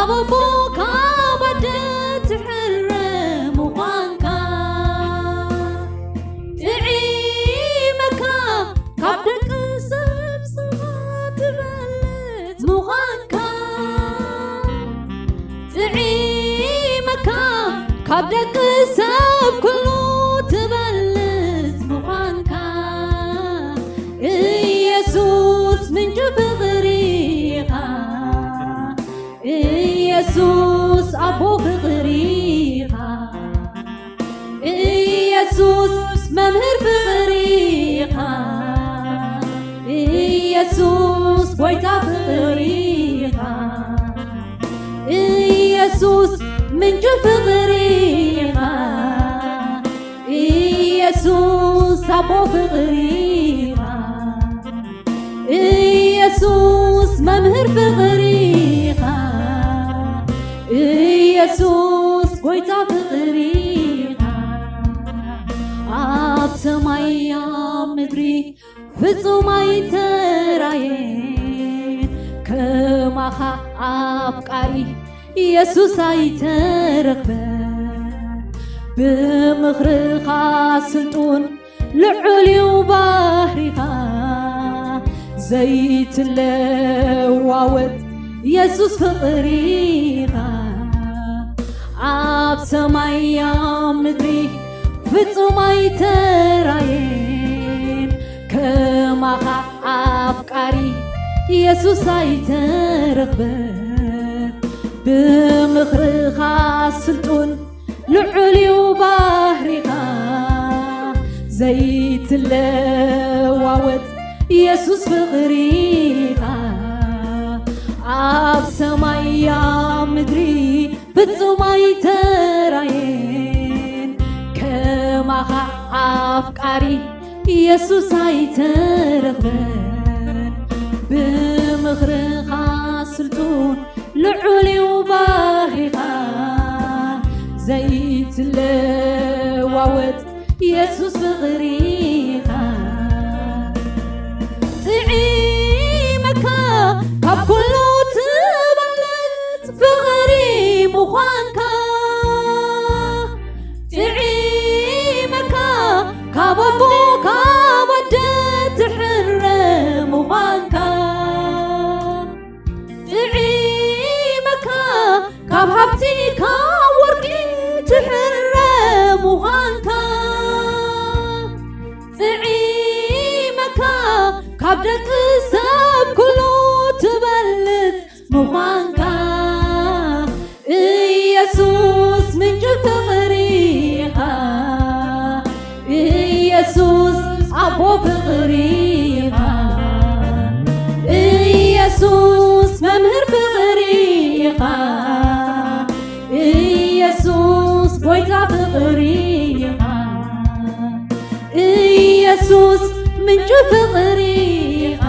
ኣቦ ካብ ኣደ ትሕረ ምዃንካ፣ ጥዒመካ ካብ ደቂ ሰብ ስባት ትበልጽ ምዃንካ፣ ጥዒመካ ካብ ደቂ ሰብ ኩሉ ትበልጽ ምዃንካ፣ ኢየሱስ ምንጪ ፍቕሪ ኢኻ። ኢየሱስ ኣቦ ፍቕሪ ኢኻ። ኢየሱስ መምህር ፍቕሪ ኢኻ። ኢየሱስ ጎይታ ፍቕሪ ኢኻ። ኢየሱስ ምንጪ ፍቕሪ ኢኻ። ኢየሱስ ኣቦ ፍቕሪ ኢኻ። ኢየሱስ መምህር ፍቕሪ ኢኻ። ኢየሱስ ጎይታ ፍቕሪ ኢኻ። ኣብ ሰማይ ኣብ ምድሪ ፍጹም ኣይተራየን፣ ከማኻ ኣፍቃሪ ኢየሱስ ኣይተረኽበን። ብምኽርኻ ስልጡን ልዑል እዩ ባህሪኻ፣ ዘይትለዋወጥ ኢየሱስ ፍቕሪ ኢኻ። ኣብ ሰማይ ኣብ ምድሪ ፍጹም ኣይተራየን፣ ከማኻ ኣፍቃሪ ኢየሱስ ኣይተረኽበን። ብምኽርኻ ስልጡን ልዑል እዩ ባህሪኻ፣ ዘይትለዋወጥ ኢየሱስ ፍቕሪኻ። ኣብ ሰማይ ኣብ ምድሪ ፍጹም ኣይተራየን፣ ከማኻ ኣፍቃሪ ኢየሱስ ኣይተረኽበን። ብምኽርኻ ስልጡን ልዑል እዩ ባህሪኻ፣ ዘይትለዋወጥ ኢየሱስ ፍቕሪኻ። ጥዒመካ ካብ ኩሉ ትበልጽ ፍቕሪ ምዃንካ፣ ጥዒመካ ካብ ኣቦ ካብ ኣደ ትሕረ ምዃንካ፣ ጥዒመካ ካብ ሃብቲ ካብ ወርቂ ትሕረ ምዃንካ፣ ጥዒመካ ካብ ደቂ ሰብ ኩሉ ትበልጽ ምዃንካ፣ ኢየሱስ ምንጪ ፍቕሪኻ፣ ኢየሱስ ኣቦ ፍቕሪኻ፣ ኢየሱስ መምህር ፍቕሪኻ፣ ኢየሱስ ጎይታ ፍቕሪኻ፣ ኢየሱስ ምንጪ ፍቕሪኻ፣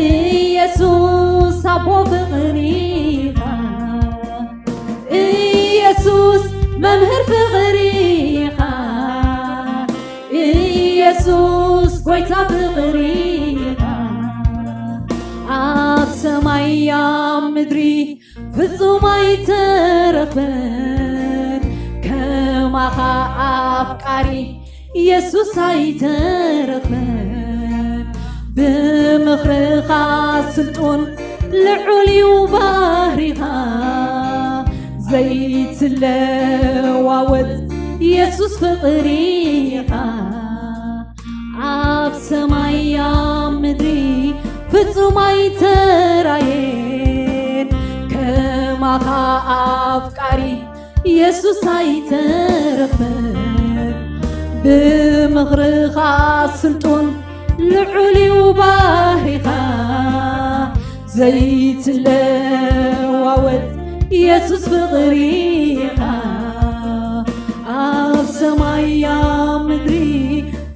ኢየሱስ ኣቦ ፍቕሪኻ፣ ኢየሱስ መምህር ፍቕሪኻ፣ ኢየሱስ ጎይታ ፍቕሪኻ። ኣብ ሰማይ ኣብ ምድሪ ፍጹም ኣይተረኽበን፣ ከማኻ ኣፍቃሪ ኢየሱስ ኣይተረኽበን። ብምኽርኻ ስልጡን ልዑል እዩ ባህሪኻ፣ ዘይትለዋወጥ ኢየሱስ ፍቕሪኻ። ኣብ ሰማይ ኣብ ምድሪ ፍጹም ኣይተራየን፣ ከማኻ ኣፍቃሪ ኢየሱስ ኣይተረኽበን። ብምኽርኻ ስልጡን ልዑል እዩ ባህሪኻ፣ ዘይትለዋወጥ ኢየሱስ ፍቕሪኻ። ኣብ ሰማይ ኣብ ምድሪ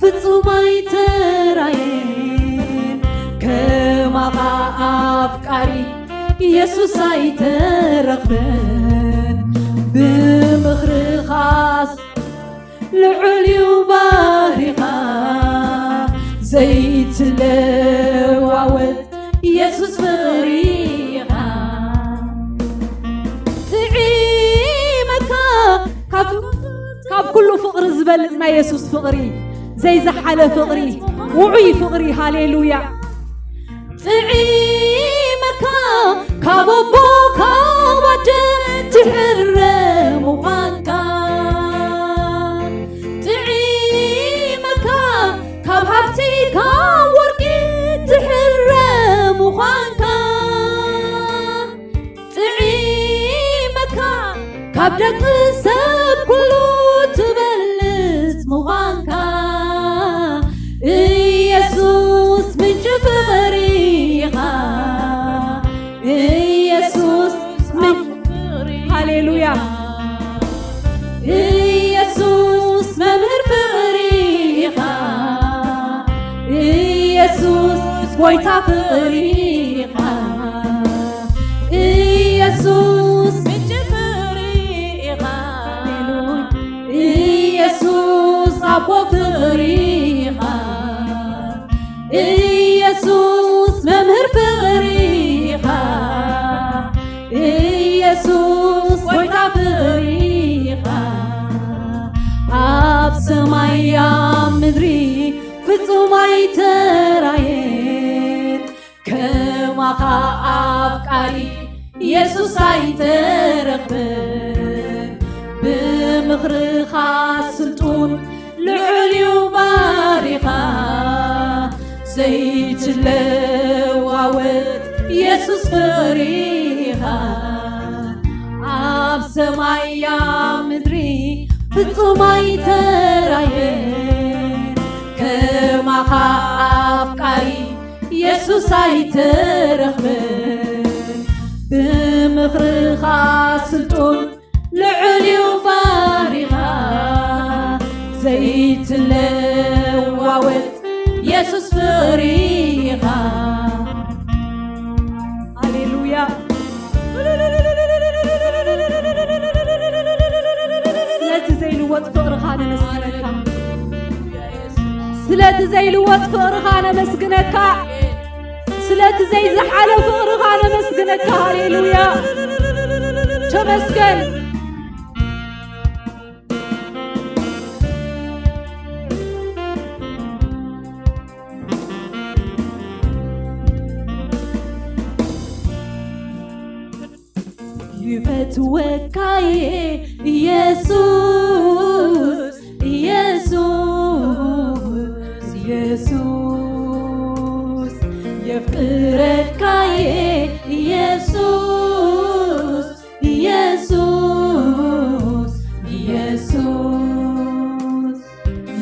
ፍጹም ኣይተራየን፣ ከማኻ ኣፍቃሪ ኢየሱስ ኣይተረኽበን። ብምኽርኻ ልዑል እዩ ባህሪኻ፣ ዘይትለዋወጥ ኢየሱስ ፍቕሪኻ። ኩሉ ፍቕሪ ዝበልጽ ናይ የሱስ ፍቕሪ፣ ዘይዝሓለ ፍቕሪ፣ ውዑይ ፍቕሪ። ሃሌሉያ። ጥዒመካ ካብ ኣቦ ካብ ኣደ ትሕረ ምዃንካ፣ ጥዒመካ ካብ ሃብቲ ካብ ወርቂ ትሕረ ምዃንካ፣ ጥዒመካ ካብ ደቂ ሰብ ኩሉ ትበልጽ ምዃንካ፣ ኢየሱስ ምንጪ ፍቕሪ ኢኻ። ኢየሱስ ምን-፣ ሃሌሉያ። ኢየሱስ መምህር ፍቕሪ ኢኻ። ኢየሱስ ጎይታ ፍቕሪ ኢኻ። ኢየሱስ ምንጪ ፍቕሪ ኢኻ። ኢየሱስ ኣቦ ፍቕሪ ኢኻ። ኢየሱስ መምህር ፍቕሪ ኢኻ። ኢየሱስ ጎይታ ፍቕሪ ኢኻ። ኣብ ሰማይ ኣብ ምድሪ ፍጹም ኣይተራየን፣ ከማኻ ኣፍቃሪ የሱስ ኣይተረኽበን። ብምኽርኻ ስልጡን ልዑል እዩ ባሪኻ፣ ዘይትለዋወጥ የሱስ ፍቕሪ ኢኻ። ኣብ ሰማይ ኣብ ምድሪ ፍጹም ኣይተራየን፣ ከማኻ ኣፍቃሪ የሱስ ኣይተረኽበን። ብምኽርኻ ስልጡን ልዑል እዩ ባሪኻ፣ ዘይትለዋወጥ የሱስ ፍቕሪ ኢኻ። ሃሌሉያ። ስለቲ ዘይልወጥ ፍቕርኻ ነመስግነካ። ስለቲ ዘይልወጥ ፍቕርኻ ነመስግነካ። ስለቲ ዘይዝሓለ ፍቕርኻ ነመስግነካ። ሃሌሉያ። ተመስገን። ይፈትወካየ ኢየሱስ፣ ኢየሱስ፣ ኢየሱስ። የፍቅረካየ ኢየሱስ፣ ኢየሱስ፣ ኢየሱስ።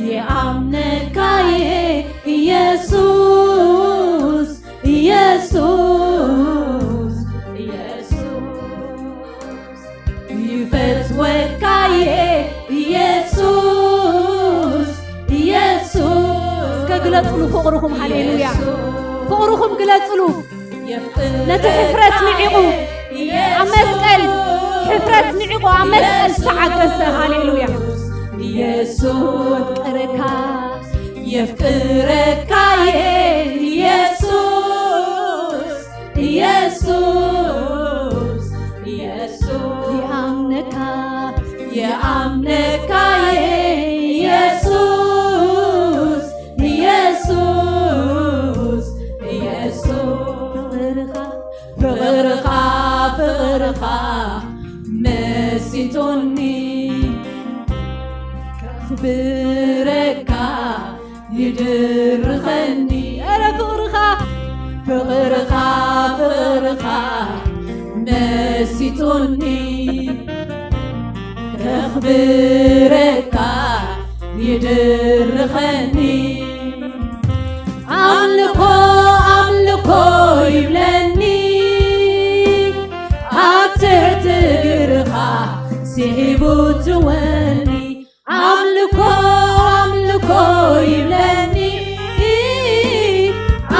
የኣምነካየ ኢየሱስ፣ ኢየሱስ፣ ኢየሱስ። ይፈትወካየ ኢየሱስ፣ ኢየሱስ። እስከ ግለጽሉ ፍቕርኹም። ሃሌሉያ። ፍቕርኹም ግለጽሉ። ነቲ ሕፍረት ንዒቑ ኣብ መስቀል፣ ሕፍረት ንዒቑ ኣብ መስቀል ዝተዓገሰ። ሃሌሉያ። ኢየሱስ። የፍቅረካ፣ የፍቅረካ ኢየሱስ፣ ኢየሱስ፣ ኢየሱስ። ይኣምነካ፣ ይኣምነካ ኢየሱስ፣ ኢየሱስ፣ ኢየሱስ። ፍቕርኻ፣ ፍቕርኻ፣ ፍቕርኻ መሲጡኒ፣ ከኽብረካ ይድርኸኒ። ኧረ ፍቕርኻ፣ ፍቕርኻ፣ ፍቕርኻ መሲጡኒ፣ ከኽብረካ ይድርኸኒ። ኣምልኮ፣ ኣምልኮ ይብለኒ፣ ኣብ ትሕቲ እግርኻ ስሒቡ ትወኒ። ኣምልኮ፣ ኣምልኮ ይብለኒ፣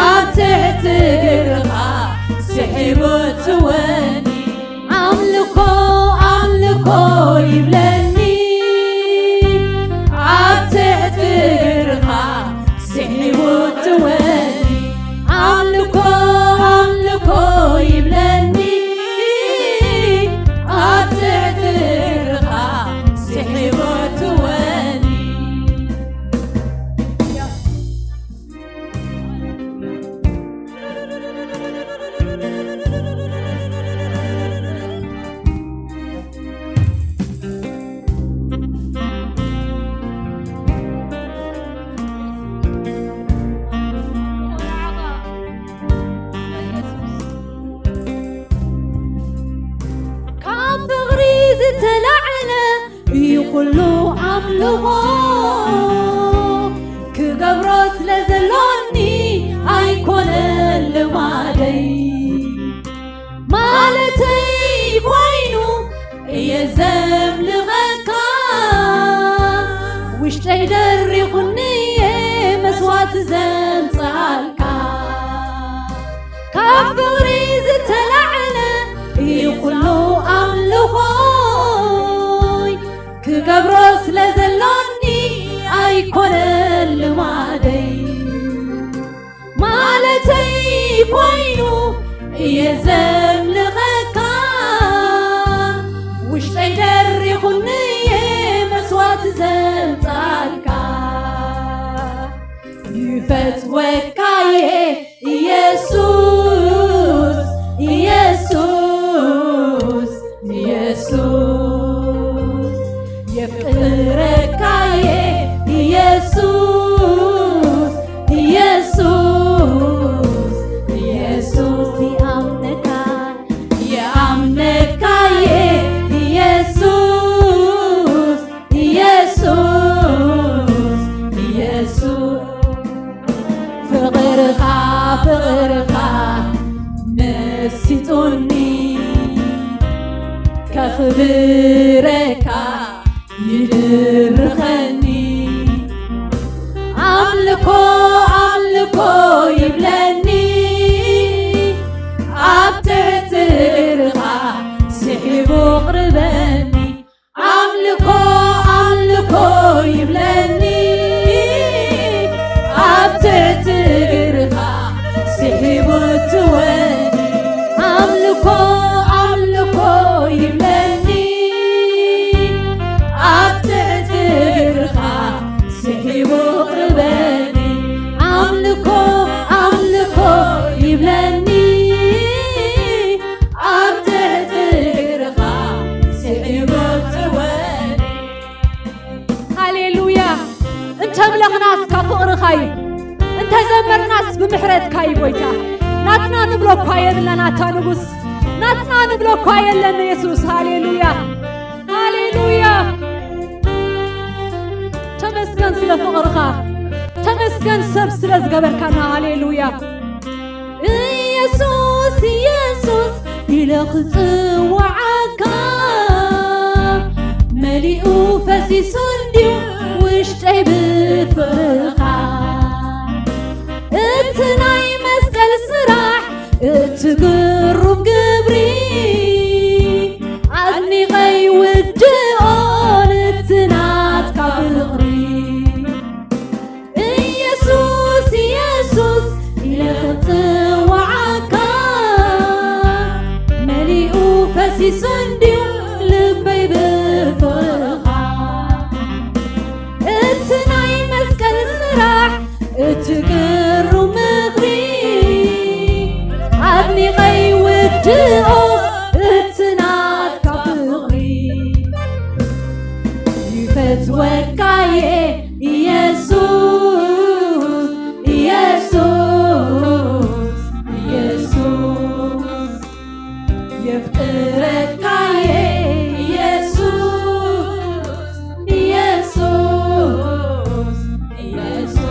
ኣብ ትሕቲ እግርኻ ስሒቡ ትወኒ። ኣምልኮ፣ ኣምልኮ ይብለኒ፣ ኣብ ትሕቲ እግርኻ ስሒቡ ትወኒ። ኣምልኮ፣ ኣምልኮ ይብለኒ፣ ኣብ ትሕቲ እግርኻ ስሒቡ ኣምልኾ ክገብሮ ስለ ዘሎኒ ኣይኮነን ልማደይ። ማለተይ ኮይኑ እየ ዘምልኸካ፣ ውሽጠይ ደሪኹኒ እየ መስዋዕቲ ዘምጽኣልካ። ካብ ፍቕሪ ዝተላዕለ እዩ ኩሉ ኣምልኾይ፣ ክገብሮ ስለ ዘሎኒ ኣይኮነን ልማደይ። ማለተይ ኮይኑ እየ ዘምልኸካ፣ ውሽጠይ ደሪኹኒ እየ መስዋዕቲ ዘምጻልካ። ይፈትወካ እየ ኢየሱስ፣ ኢየሱስ፣ ኢየሱስ፣ የፍቅረካ እየ ኢየሱስ፣ ኢየሱስ፣ ኢየሱስ፣ ይኣምነካ፣ ይኣምነካ እየ ኢየሱስ፣ ኢየሱስ፣ ኢየሱስ፣ ፍቕርኻ፣ ፍቕርኻ መሲጡኒ፣ ከኽብረካ ይድርኸኒ። ኣምልኮ፣ ኣምልኮ ይብለኒ፣ ኣብ ትሕቲ እግርኻ ስሒቡ ኣቕርበኒ። ኣምልኮ፣ ኣምልኮ ይብለኒ፣ ኣብ ትሕቲ እግርኻ ስሒቡ እትወኒ። ኣምልኮ፣ ኣምልኮ ይብለኒ፣ ኣብ ትሕቲ እግርኻ ስሒቡ እቕርበኒ። ኣምልኮ፣ ኣምልኮ ይብለኒ፣ ኣብ ትሕቲ እግርኻ ስሒቡ እትወኒ። ሃሌሉያ። እንተምለኽናስ ካብ ፍቕርኻ እዩ፣ እንተዘመርናስ ብምሕረትካ እዩ ጎይታ። ናትና ንብሎ እኳ የብልና ናታ ንጉስ፣ ናትና ንብሎ እኳ የለን የሱስ። ሃሌሉያ፣ ሃሌሉያ። ተመስገን ስለ ፍቕርኻ፣ ተመስገን ሰብ ስለ ዝገበርካና። ሃሌሉያ። ኢየሱስ፣ ኢየሱስ ኢለ ክጽውዓካ፣ መሊኡ ፈሲሱ እንድዩ ውሽጠይ ብፍቕርኻ። እቲ ናይ መስቀል ስራሕ፣ እቲ ግሩም ግብሪ፣ ኣድኒቐ ይውድኦን እቲ ናትካ ፍቕሪ። ኢየሱስ፣ ኢየሱስ ኢለ ክጽውዓካ፣ መሊኡ ፈሲሱ እንድዩ ልበይ ብፍቕርኻ። እቲ ናይ መስቀል ስራሕ፣ እቲ ግሩም ምኽሪ፣ ኣድኒቐ ይውድኦ እቲ ናትካ ፍቕሪ። ይፈትወካ እየ ኢየሱስ፣ ኢየሱስ፣ ኢየሱስ። የፍቅረካ እየ ኢየሱስ፣ ኢየሱስ፣ ኢየሱስ።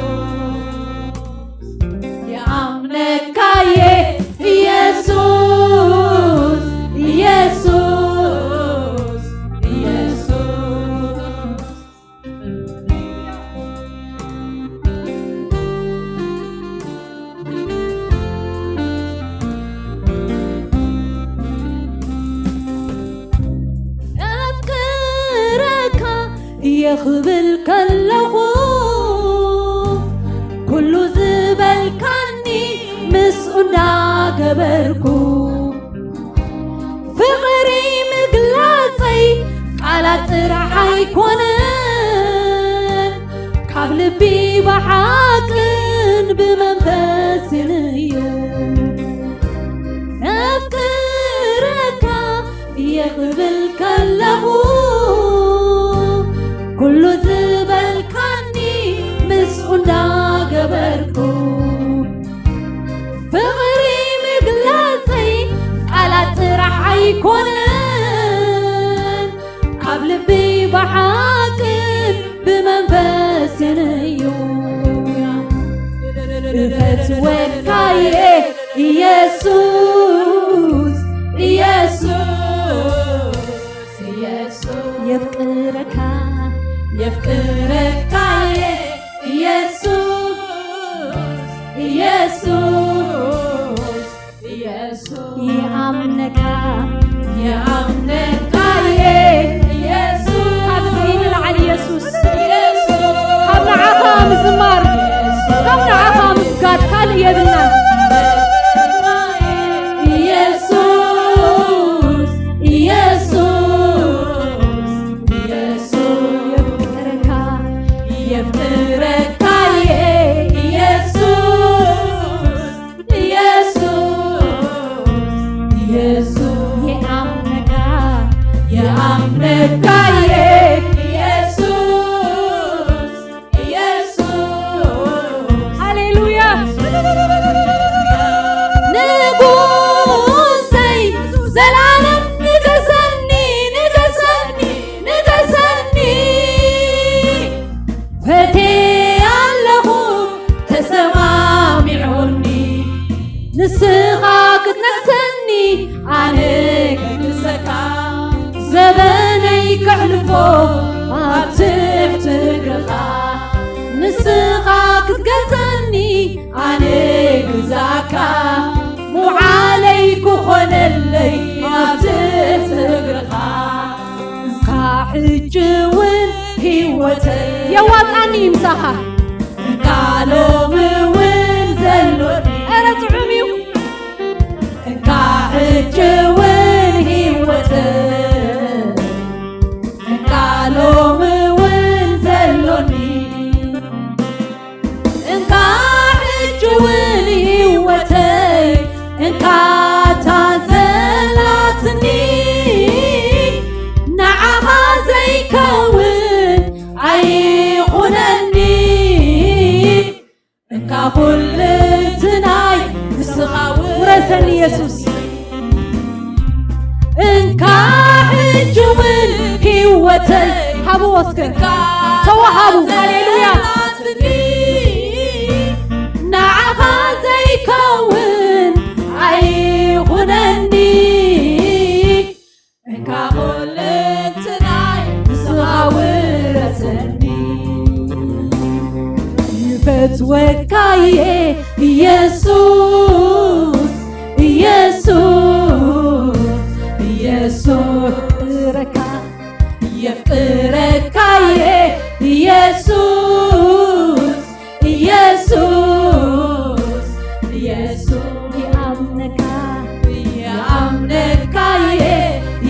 የኣምነካ እየ ኢየሱስ፣ ኢየሱስ፣ ኢየሱስ። ኣፍቅረካ እየ ክብል ከለኹ፣ ኩሉ ዝበልካኒ ምስኡ እንዳገበርኩ፣ ፍቕሪ ምግላጸይ ቃላት ጥራሕ ኣይኮነን፣ ካብ ልቢ ብሓቅን ብመንፈስን እዩ። ኣፍቅረካ እየ ክብል ከለኹ፣ ኩሉ ዝበልካኒ ምስኡ እንዳገበርኩ፣ ፍቕሪ ምግላጸይ ቃላት ጥራሕ ኣይኮነን፣ ካብ ልቢ ብሓቅን እፈትወካየ ኢየሱስ፣ ኢየሱስ፣ ኢየሱስ። የፍቅረካ፣ የፍቅረካየ ኢየሱስ፣ ኢየሱስ፣ ኢየሱስ። ይኣምነካ፣ ይኣምነካየ ኢየሱስ። ካብዚ ንላዕሊ ኢየሱስ፣ ኢየሱስ። ካብ ንዓኻ ምዝማር፣ ካብ ንዓኻ ምስጋድ ካልእ የብልናን። ኢየሱስ፣ ኢየሱስ፣ ኢየሱስ። የፍቅረካ፣ የፍቅረካየ ኢየሱስ፣ ኢየሱስ፣ ኢየሱስ። የኣምነካ፣ የኣምነካየ ኢየሱስ፣ ኢየሱስ። ሃሌሉያ። ንጉሰይ ዘላለም ንገሰኒ፣ ንገሰኒ፣ ንገሰኒ። ፈቴ ኣለኹ ተሰማሚዑኒ፣ ንስኻ ክትነግሰኒ ኣነ ክግሰካ፣ ዘበነይ ከሕልፎ ኣብ ትሕቲ እግርኻ። ንስኻ ክትገዛኒ ኣነ ግዛእካ፣ ምውዓለይ ክኾነለይ ኣብ ትሕቲ እግርኻ። እስኻ ሕጂ እውን ህይወተይ የዋጣኒ ምሳኻ። እንካ ሎሚ እውን ዘሎኒ። ኧረ ጥዑም እዩ። እንካ ሕጂ እውን ህይወተይ፣ እንካ ሎሚ እውን ዘሎኒ። እንካ ሕጂ እውን ህይወተይ፣ እንካ እታ ዘላትኒ፣ ንዓኻ ዘይከውን ኣይኹነኒ። እንካ ኩልንትናይ ንስኻ ውረሰኒ የሱስ። እንካ ሕጂ እውን ህይወተይ ሃብዎ እስከ። ተዋሃቡ። ሃሌሉያ። ንዓኻ ዘይከውን ኣይኹነኒ። እንካ ኩልንትናይ ንስኻ ውረሰኒ። ይፈትወካየ ኢየሱስ፣ ኢየሱስ፣ ኢየሱስ። የፍቅረካ፣ የፍቅረካየ ኢየሱስ፣ ኢየሱስ፣ ኢየሱስ። ይኣምነካ፣ ይኣምነካየ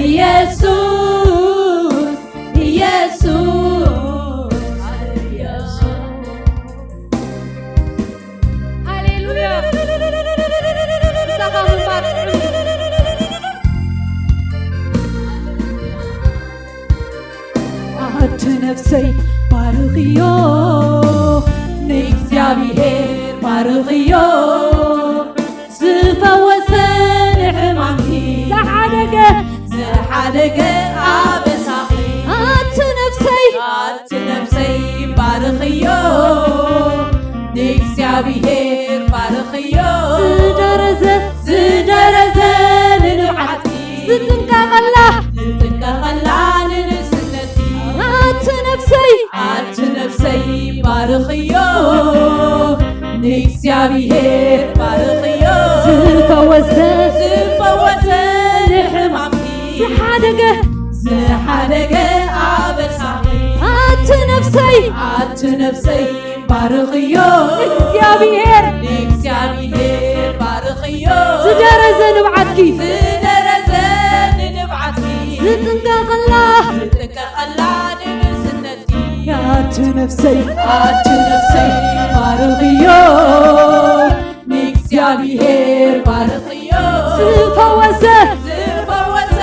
ኢየሱስ፣ ኢየሱስ። ሃሌሉያ። ምሳኻ ምንባር ጥዑም እዩ። ኣቲ ነፍሰይ ባርኽዮ፣ ንእግዚኣብሔር ባርኽዮ፣ ዝፈወሰ ንሕማምኪ፣ ዝሓደገ፣ ዝሓደገ ኣበሳኺ። ኣቲ ነፍሰይ፣ ኣቲ ነፍሰይ ባርኽዮ፣ ንእግዚኣብሔር ባርኽዮ፣ ዝደረዘ፣ ዝደረዘ ንንብዓትኪ፣ ዝጥንቀቐላ፣ ዝጥንቀቐላ ንንእስነትኪ። ኣቲ ነፍሰይ፣ ኣቲ ነፍሰይ ባርኽዮ፣ ንእግዚኣብሔር ባርኽዮ፣ ዝፈወሰ፣ ዝፈወሰ ንሕማምኪ፣ ዝሓደገ፣ ዝሓደገ ኣበሳኺ። ኣቲ ነፍሰይ፣ ኣቲ ነፍሰይ ባርኽዮ፣ እግዚኣብሔር፣ ንእግዚኣብሔር ባርኽዮ፣ ዝደረዘ ንብዓትኪ፣ ዝደረዘ ንንብዓትኪ፣ ዝጥንቀቐላ፣ ዝጥንቀቐላ ንንእስነትኪ። ኣቲ ነፍሰይ፣ ኣቲ ነፍሰይ ባርኽዮ፣ ንእግዚኣብሔር ባርኽዮ፣ ዝፈወሰ፣ ዝፈወሰ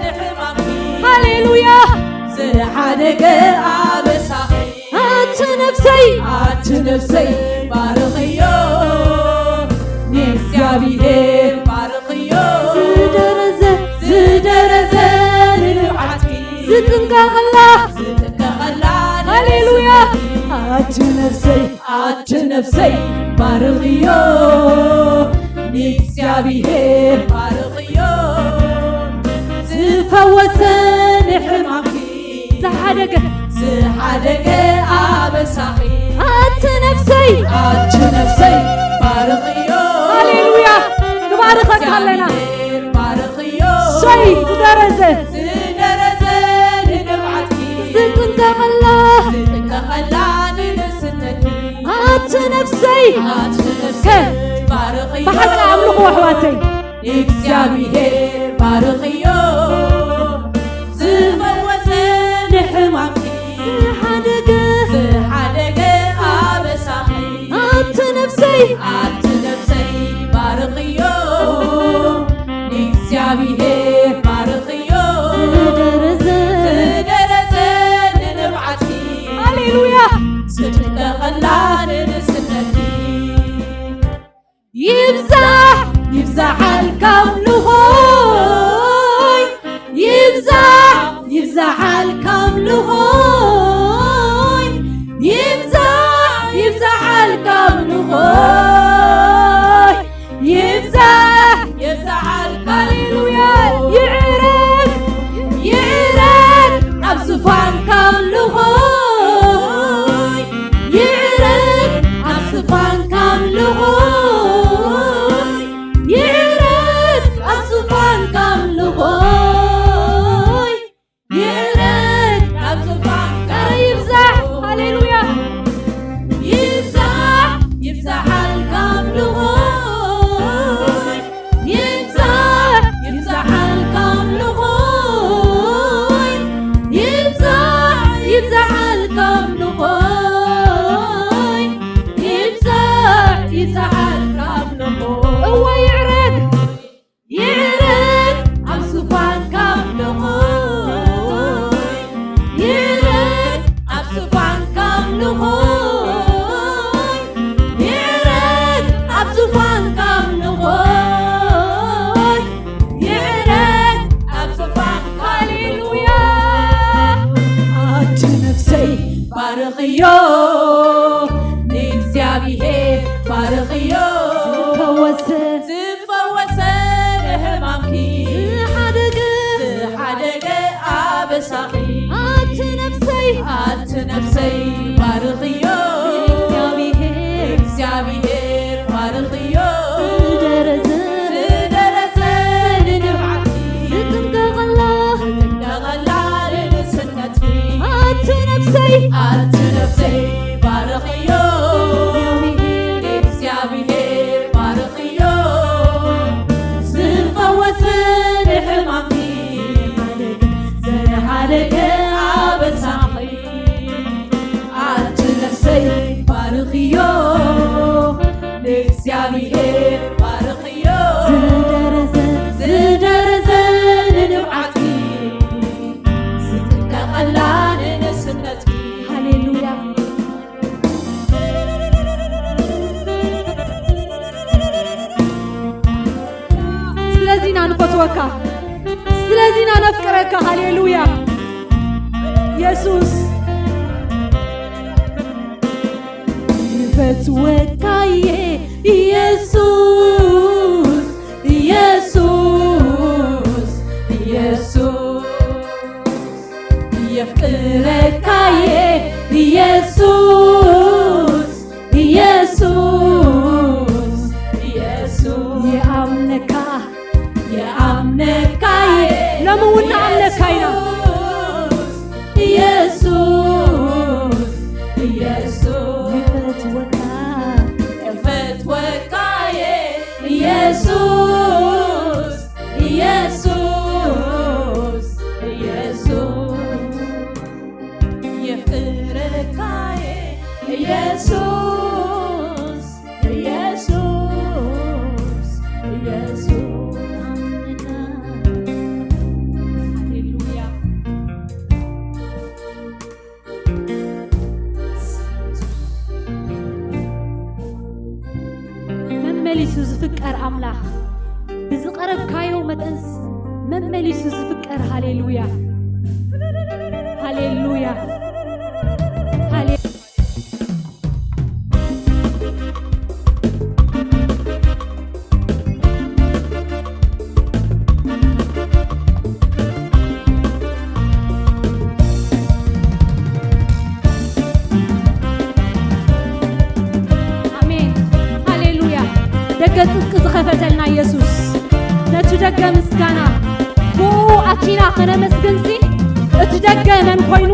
ንሕማምኪ፣ ሃሌሉያ፣ ዝሓደገ ኣበሳኺ። ኣቲ ነፍሰይ፣ ኣቲ ነፍሰይ ባርኽዮ፣ ንእግዚኣብሔር ባርኽዮ፣ ዝደረዘ፣ ዝደረዘ ንንብዓትኪ፣ ዝጥንቀቐላ፣ ዝጥንቀቐላ ሃሌሉያ። ንእስነትኪ። ኣቲ ነፍሰይ ኣቲ ነፍሰይ ባርኽዮ ንእግዚኣብሔር ባርኽዮ ዝፈወሰ ንሕማምኪ ዝሓደገ ዝሓደገ ኣበሳኺ ኣቲ ነፍሰይ ኣቲ ነፍሰይ ባርኽዮ ሃሌሉያ ንባርኸካ ኣለና ባርኽዮ ሰይ ዝደረዘ ዝደረዘ ንንብዓትኪ ዝጥንቀቐላ ዝጥንቀቐላ ንንስነትኪ ኣቲ ነፍሰይ ኣቲ ነፍሰይ ባርኽዮ ብሓቂ ኣምልኹ ኣሕዋተይ እግዚኣብሔር ባርኽዮ ዝፈወሰ ንሕማምኪ ዝሓደገ ዝሓደገ ኣበሳኺ ኣቲ ነፍሰይ ኣቲ ነፍሰይ ባርኽዮ ንእግዚኣብሔር ባርኽዮ ዝደረዘ ዝደረዘ ንንብዓትኪ ሃሌሉያ ዝጥንቀቐላ ንንስነትኪ ይብዛሕ ይብዛሓልካ ኣምልኾይ ይብዛሕ ይብዛሓልካ ኣምልኾይ ይብዛሕ ይብዛሓልካ ኣምልኾይ ይብዛሕ ይብዛሓልካ ሃሌሉያ ይዕረግ ይዕረግ ኣብ ዝፋንካ ኣምልኾይ ይዕረግ ኣብ ዝፋንካ ኣምልኾይ ይዕረግ ኣብ ዝፋንካ ኣምልኾይ ይዕረግ ኣብ ዝፋንካ ይብዛሕ ሃሌሉያ ይብዛሕ ይብዛሓልካ ኣምልኾይ ይብዛሕ ይብዛሓልካ ኣምልኾይ ይብዛሕ ይብዛሓልካ ኣምልኾይ ይብዛሕ ይብዛሓልካ ኣምልኾይ እወ ይዕረግ ይዕረግ ኣብ ዝፋንካ ኣምልኾይ ይዕረግ ኣብ ዝፋንካ ኣምልኾይ ይዕረግ ኣብ ዝፋንካ ኣምልኾይ ይዕረግ ኣብ ዝፋንካ ሃሌሉያ ኣቲ ነፍሰይ ባርኽዮ ንእግዚኣብሔር ባርኽዮ ዝፈወሰ ዝፈወሰ ንሕማምኪ ዝሓደገ ዝሓደገ ኣበሳኺ ኣቲ ነፍሰይ ኣቲ ነፍሰይ ባርኽዮ እግዚኣብሔር እግዚኣብሔር ባርኽዮ ዝደረዘ ዝደረዘ ንንብዓትኪ ዝጥንቀቐላ ዝጥንቀቐላ ንንስነትኪ ኣቲ ነፍሰይ ኣቲ ነፍሰይ ባርኽዮ እግዚኣብሔር ባርኽዮ ዝፈወሰ ንሕማምኪ ዝሓደገ ኣበሳኺ ኣቲ ነፍሰይ ባርኽዮ ንእግዚኣብሔር ባርኽዮ ዝደረዘ ዝደረዘ ንንብዓትኪ ዝጥቀቐላ ንንስነትኪ ሃሌሉያ ስለዚ ኢና ንፈትወካ ስለዚ ኢና ነፍቅረካ ሃሌሉያ የሱስ ይፈትወካየ ኢየሱስ ኢየሱስ ኢየሱስ የፍቅረካየ ኢየሱስ ኢየሱስ ኢየሱስ የኣምነካ የኣምነካየ ሎሚ እውን ንኣምነካ ኢና ኢየሱስ ኢየሱስ ይፈትወካ ይፈትወካየ ኢየሱስ ኢየሱስ ኢየሱስ የፍቅረካየ ኢየሱስ ኢየሱስ ኢየሱስ ሃሌሉያ መመሊሱ ዝፍቀር ኣምላኽ ብዝቐረብካዮ መጠንስ መመሊሱ ዝፍቀር ሃሌሉያ ሃሌሉያ ሃሌ ደገ ጽድቂ ዝኸፈተልና የሱስ፣ ነቲ ደገ ምስጋና ብኡ ኣቲና ከነመስግንሲ፣ እቲ ደገ መን ኮይኑ?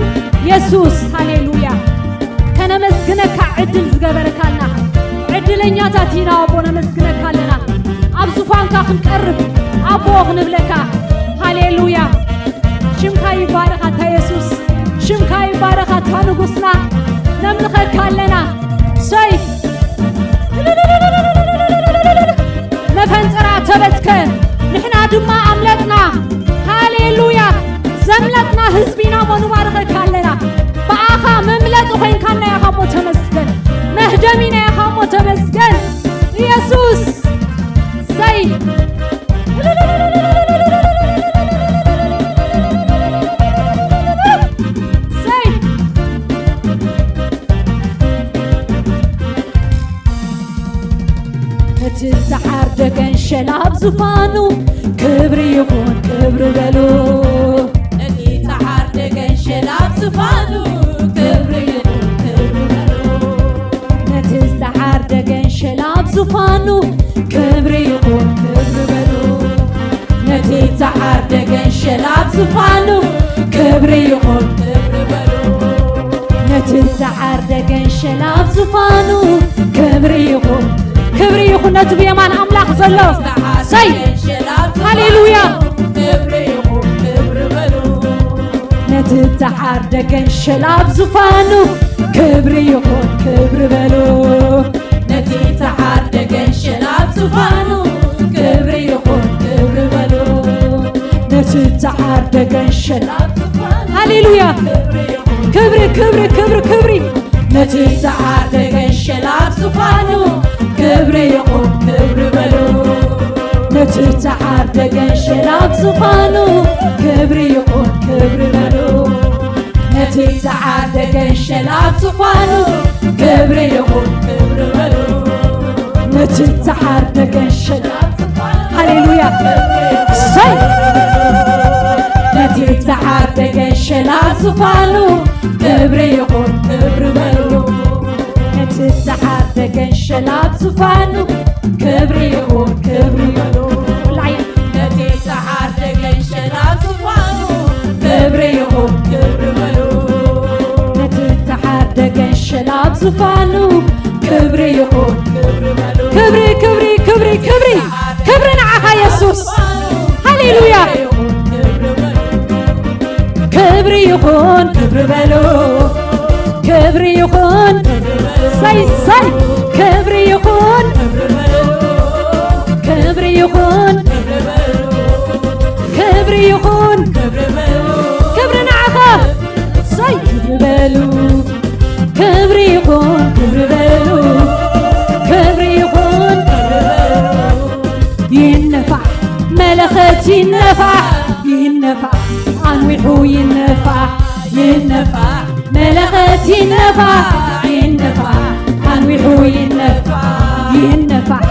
የሱስ። ሃሌሉያ። ከነመስግነካ ዕድል ዝገበርካልና ዕድለኛታት ኢና ኣቦ፣ ነመስግነካ ኣለና። ኣብ ዙፋንካ ክንቀርብ ኣቦ ክንብለካ። ሃሌሉያ። ሽምካ ይባረኽ ኣታ የሱስ፣ ሽምካ ይባረኽ ኣታ ንጉስና። ነምልኸካ ኣለና። ሰይ መፈንጠራ ተበትከ፣ ንሕና ድማ ኣምለጥና። ሃሌሉያ። ዘምለጥና ህዝቢ ኢና እሞ ንባርኸካ ኣለና። ብኣኻ መምለጢ ኮይንካና ኢኻ እሞ ተመስገን። መህደሚና ኢኻ እሞ ተመስገን። ኢየሱስ። ሰይ ሰይ እቲ ዝተዓርደ ገንሸል ኣብ ዙፋኑ ክብሪ ይኹን ክብሪ በሉ። እቲ ዝተዓርደ ገንሸል ኣብ ዙፋኑ ክብሪ ይኹን ክብሪ በሉ። ነቲ ዝተዓርደ ገንሸል ኣብ ዙፋኑ ክብሪ ይኹን ክብሪ በሉ። ነቲ ዝተዓርደ ገንሸል ኣብ ዙፋኑ ክብሪ ይኹን ክብሪ በሉ። ነቲ ዝተዓርደ ገንሸል ኣብ ዙፋኑ ክብሪ ይኹን። ክብሪ ይኹን ነቲ ብየማን ኣምላኽ ዘሎ። ሰይ! ሃሌሉያ! ክብሪ ይኹን ክብሪ በሉ። ነቲ ዝተዓርደ ገንሸል ኣብ ዙፋኑ ክብሪ ይኹን ክብሪ በሉ። ነቲ ዝተዓርደ ገንሸል ኣብ ዙፋኑ ክብሪ ይኹን ክብሪ በሉ። ነቲ ዝተዓርደ ገንሸል ኣብ ዙፋኑ ሃሌሉያ! ክብሪ ይኹን ክብሪ ክብሪ ክብሪ ክብሪ ነቲ ዝተዓርደ ገንሸል ኣብ ዙፋኑ ክብሪ ይኹን ክብሪ በሉ። ነቲ ዝተዓርደ ገንሸል ኣብ ዙፋኑ ክብሪ ይኹን ክብሪ በሉ። ነቲ ዝተዓርደ ገንሸል ኣብ ዙፋኑ ክብሪ ይኹን ክብሪ በሉ። ነቲ ዝተዓርደ ገንሸል ሃሌሉያ ሰይ ነቲ ዝተዓርደ ገንሸል ኣብ ዙፋኑ ክብሪ ይኹን ክብሪ በሉ። ነቲ ዝተዓርደ ገንሸል ኣብ ዙፋኑ ክብሪ ይኹን ክብሪ በሉ። ነቲ ዝተዓርደ ገንሸል ኣብ ዙፋኑ ክብሪ ይኹን ክብሪ በሉ። ነቲ ዝተዓርደ ገንሸል ኣብ ዙፋኑ ክብሪ ይኹን ክብሪ ክብሪ ክብሪ ክብሪ ክብሪ ንዓኻ የሱስ። ሃሌሉያ ክብሪ ይኹን ክብሪ በሉ። ክብሪ ይኹን ሰይ ሰይ ክብሪ ይኹን ክብሪ ይኹን ክብሪ ይኹን ክብሪ ንዓኻ ሰይ ክብሪ በሉ። ክብሪ ይኹን ክብሪ በሉ። ክብሪ ይኹን ክብሪ በሉ። ይነፋሕ መለኸት ይነፋሕ ይነፋሕ ኣንዊሑ ይነፋሕ ይነፋሕ መለኸት ይነፋሕ ይነፋሕ ኣንዊሑ ይነፋሕ ይነፋሕ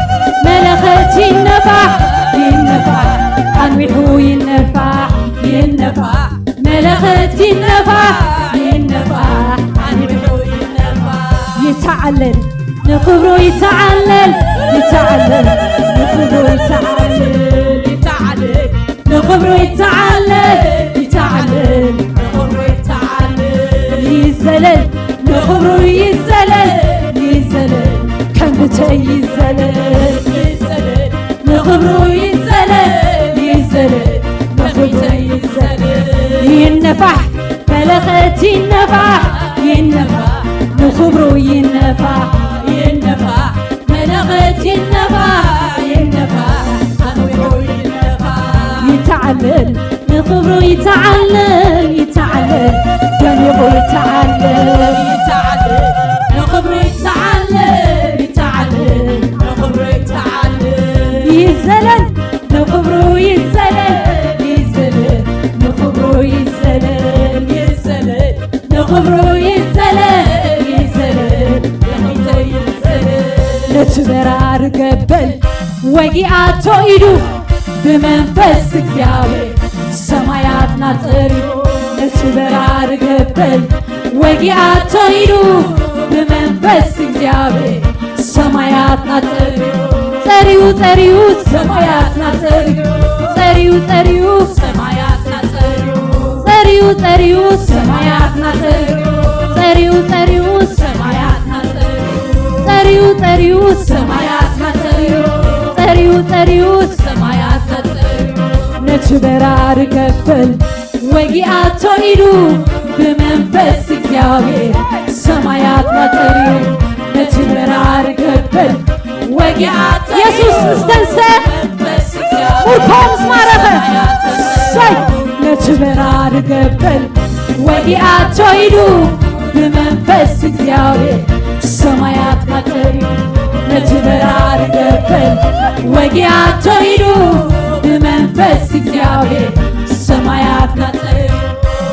መለኸት ይነፋሕ ይነፋሕ ኣንዊሑ ይነፋሕ ይነፋሕ መለኸት ይነፋሕ ይነፋሕ ኣንዊሑ ይነፋሕ ይተዓለል ንኽብሩ ይተዓለል ይተዓለል ንኽብሩ ይተዓለል ይተዓለል ንኽብሩ ይተዓለል ይተዓለል ንኽብሩ ይተዓለል ይዘለል ንኽብሩ ይዘለል ይዘለል ከም ብተይ ይዘለል ይዘለል ንኽብሩ ይዘለል ይዘለል ንኽብሩ ይዘለል ይነፋሕ መለኸት ይነፋሕ ይነፋሕ ንኽብሩ ይነፋሕ ይነፋሕ መለኸት ይነፋሕ ይነፋሕ ኣንዊሑ ይነፋሕ ይተዓለል ንኽብሩ ይተዓለል ይተዓለል ደሚቑ ይተዓለል ይተዓለል ንኽብሩ ይተዓለል ይተዓለል ንኽብሩ ይተዓለል ይዘለል ንኽብሩ ይዘለል ይዘለል ንኽብሩ ይዘለል ይዘለል ንኽብሩ ይዘለል ይዘለል ንኽብሩ ይዘለል ነቲ በራሪ ገበል ወጊኣቶ ኢዱ ብመንፈስ እግዚኣብሔር ሰማያትና ጸሪዩ ነቲ በራሪ ገበል ወጊኣቶ ኢዱ ብመንፈስ እግዚኣብሔር ሰማያትና ጸሪዩ ጸሪዩ ጸሪዩ ሰማያትና ጸሪዩ፣ ጸሪዩ ጸሪዩ ሰማያትና ጸሪዩ፣ ጸሪዩ ጸሪዩ ሰማያትና ጸሪዩ፣ ጸሪዩ ጸሪዩ ሰማያትና ጸሪዩ፣ ጸሪዩ ጸሪዩ ሰማያትና ጸሪዩ፣ ጸሪዩ ጸሪዩ ሰማያትና ጸሪዩ። ነቲ በራሪ ገበል ወጊኣቶ ኢሉ ብመንፈስ እግዚኣብሔር ሰማያትና ጸሪዩ። ነቲ በራሪ ገበል ወጊኣቶ ኢሉ የሱስ ምስ ተንሰ ብመንፈስ እግዚኣብሔር ሙርኮ ምስ ማረኸ ሰማያትና ጸሪዩ። ሰይ ነቲ በራሪ ገበል ወጊኣቶ ኢሉ ብመንፈስ እግዚኣብሔር ሰማያትና ጸሪዩ። ነቲ በራሪ ገበል ወጊኣቶ ኢሉ ብመንፈስ እግዚኣብሔር ሰማያትና ጸሪዩ።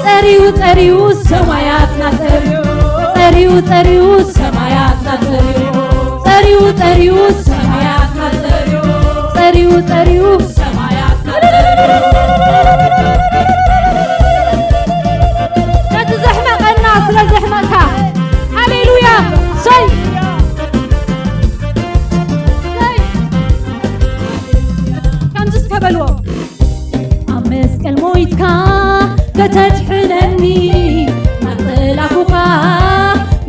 ጸሪዩ ጸሪዩ ሰማያትና ጸሪዩ፣ ጸሪዩ ጸሪዩ ሰማያትና ጸሪዩ፣ ጸሪዩ ጸሪዩ ሰማያትና ጸሪዩ፣ ጸሪዩ ጸሪዩ ሰማያትና ጸሪዩ። ነቲ ዘሕመቐና ስለ ዘሕመቕካ ሃሌሉያ። ሰይ ሰይ ከምዚ እስከ በልዎ። ኣብ መስቀል ሞይትካ ከተድሕነኒ፣ ናብ ጠላኹኻ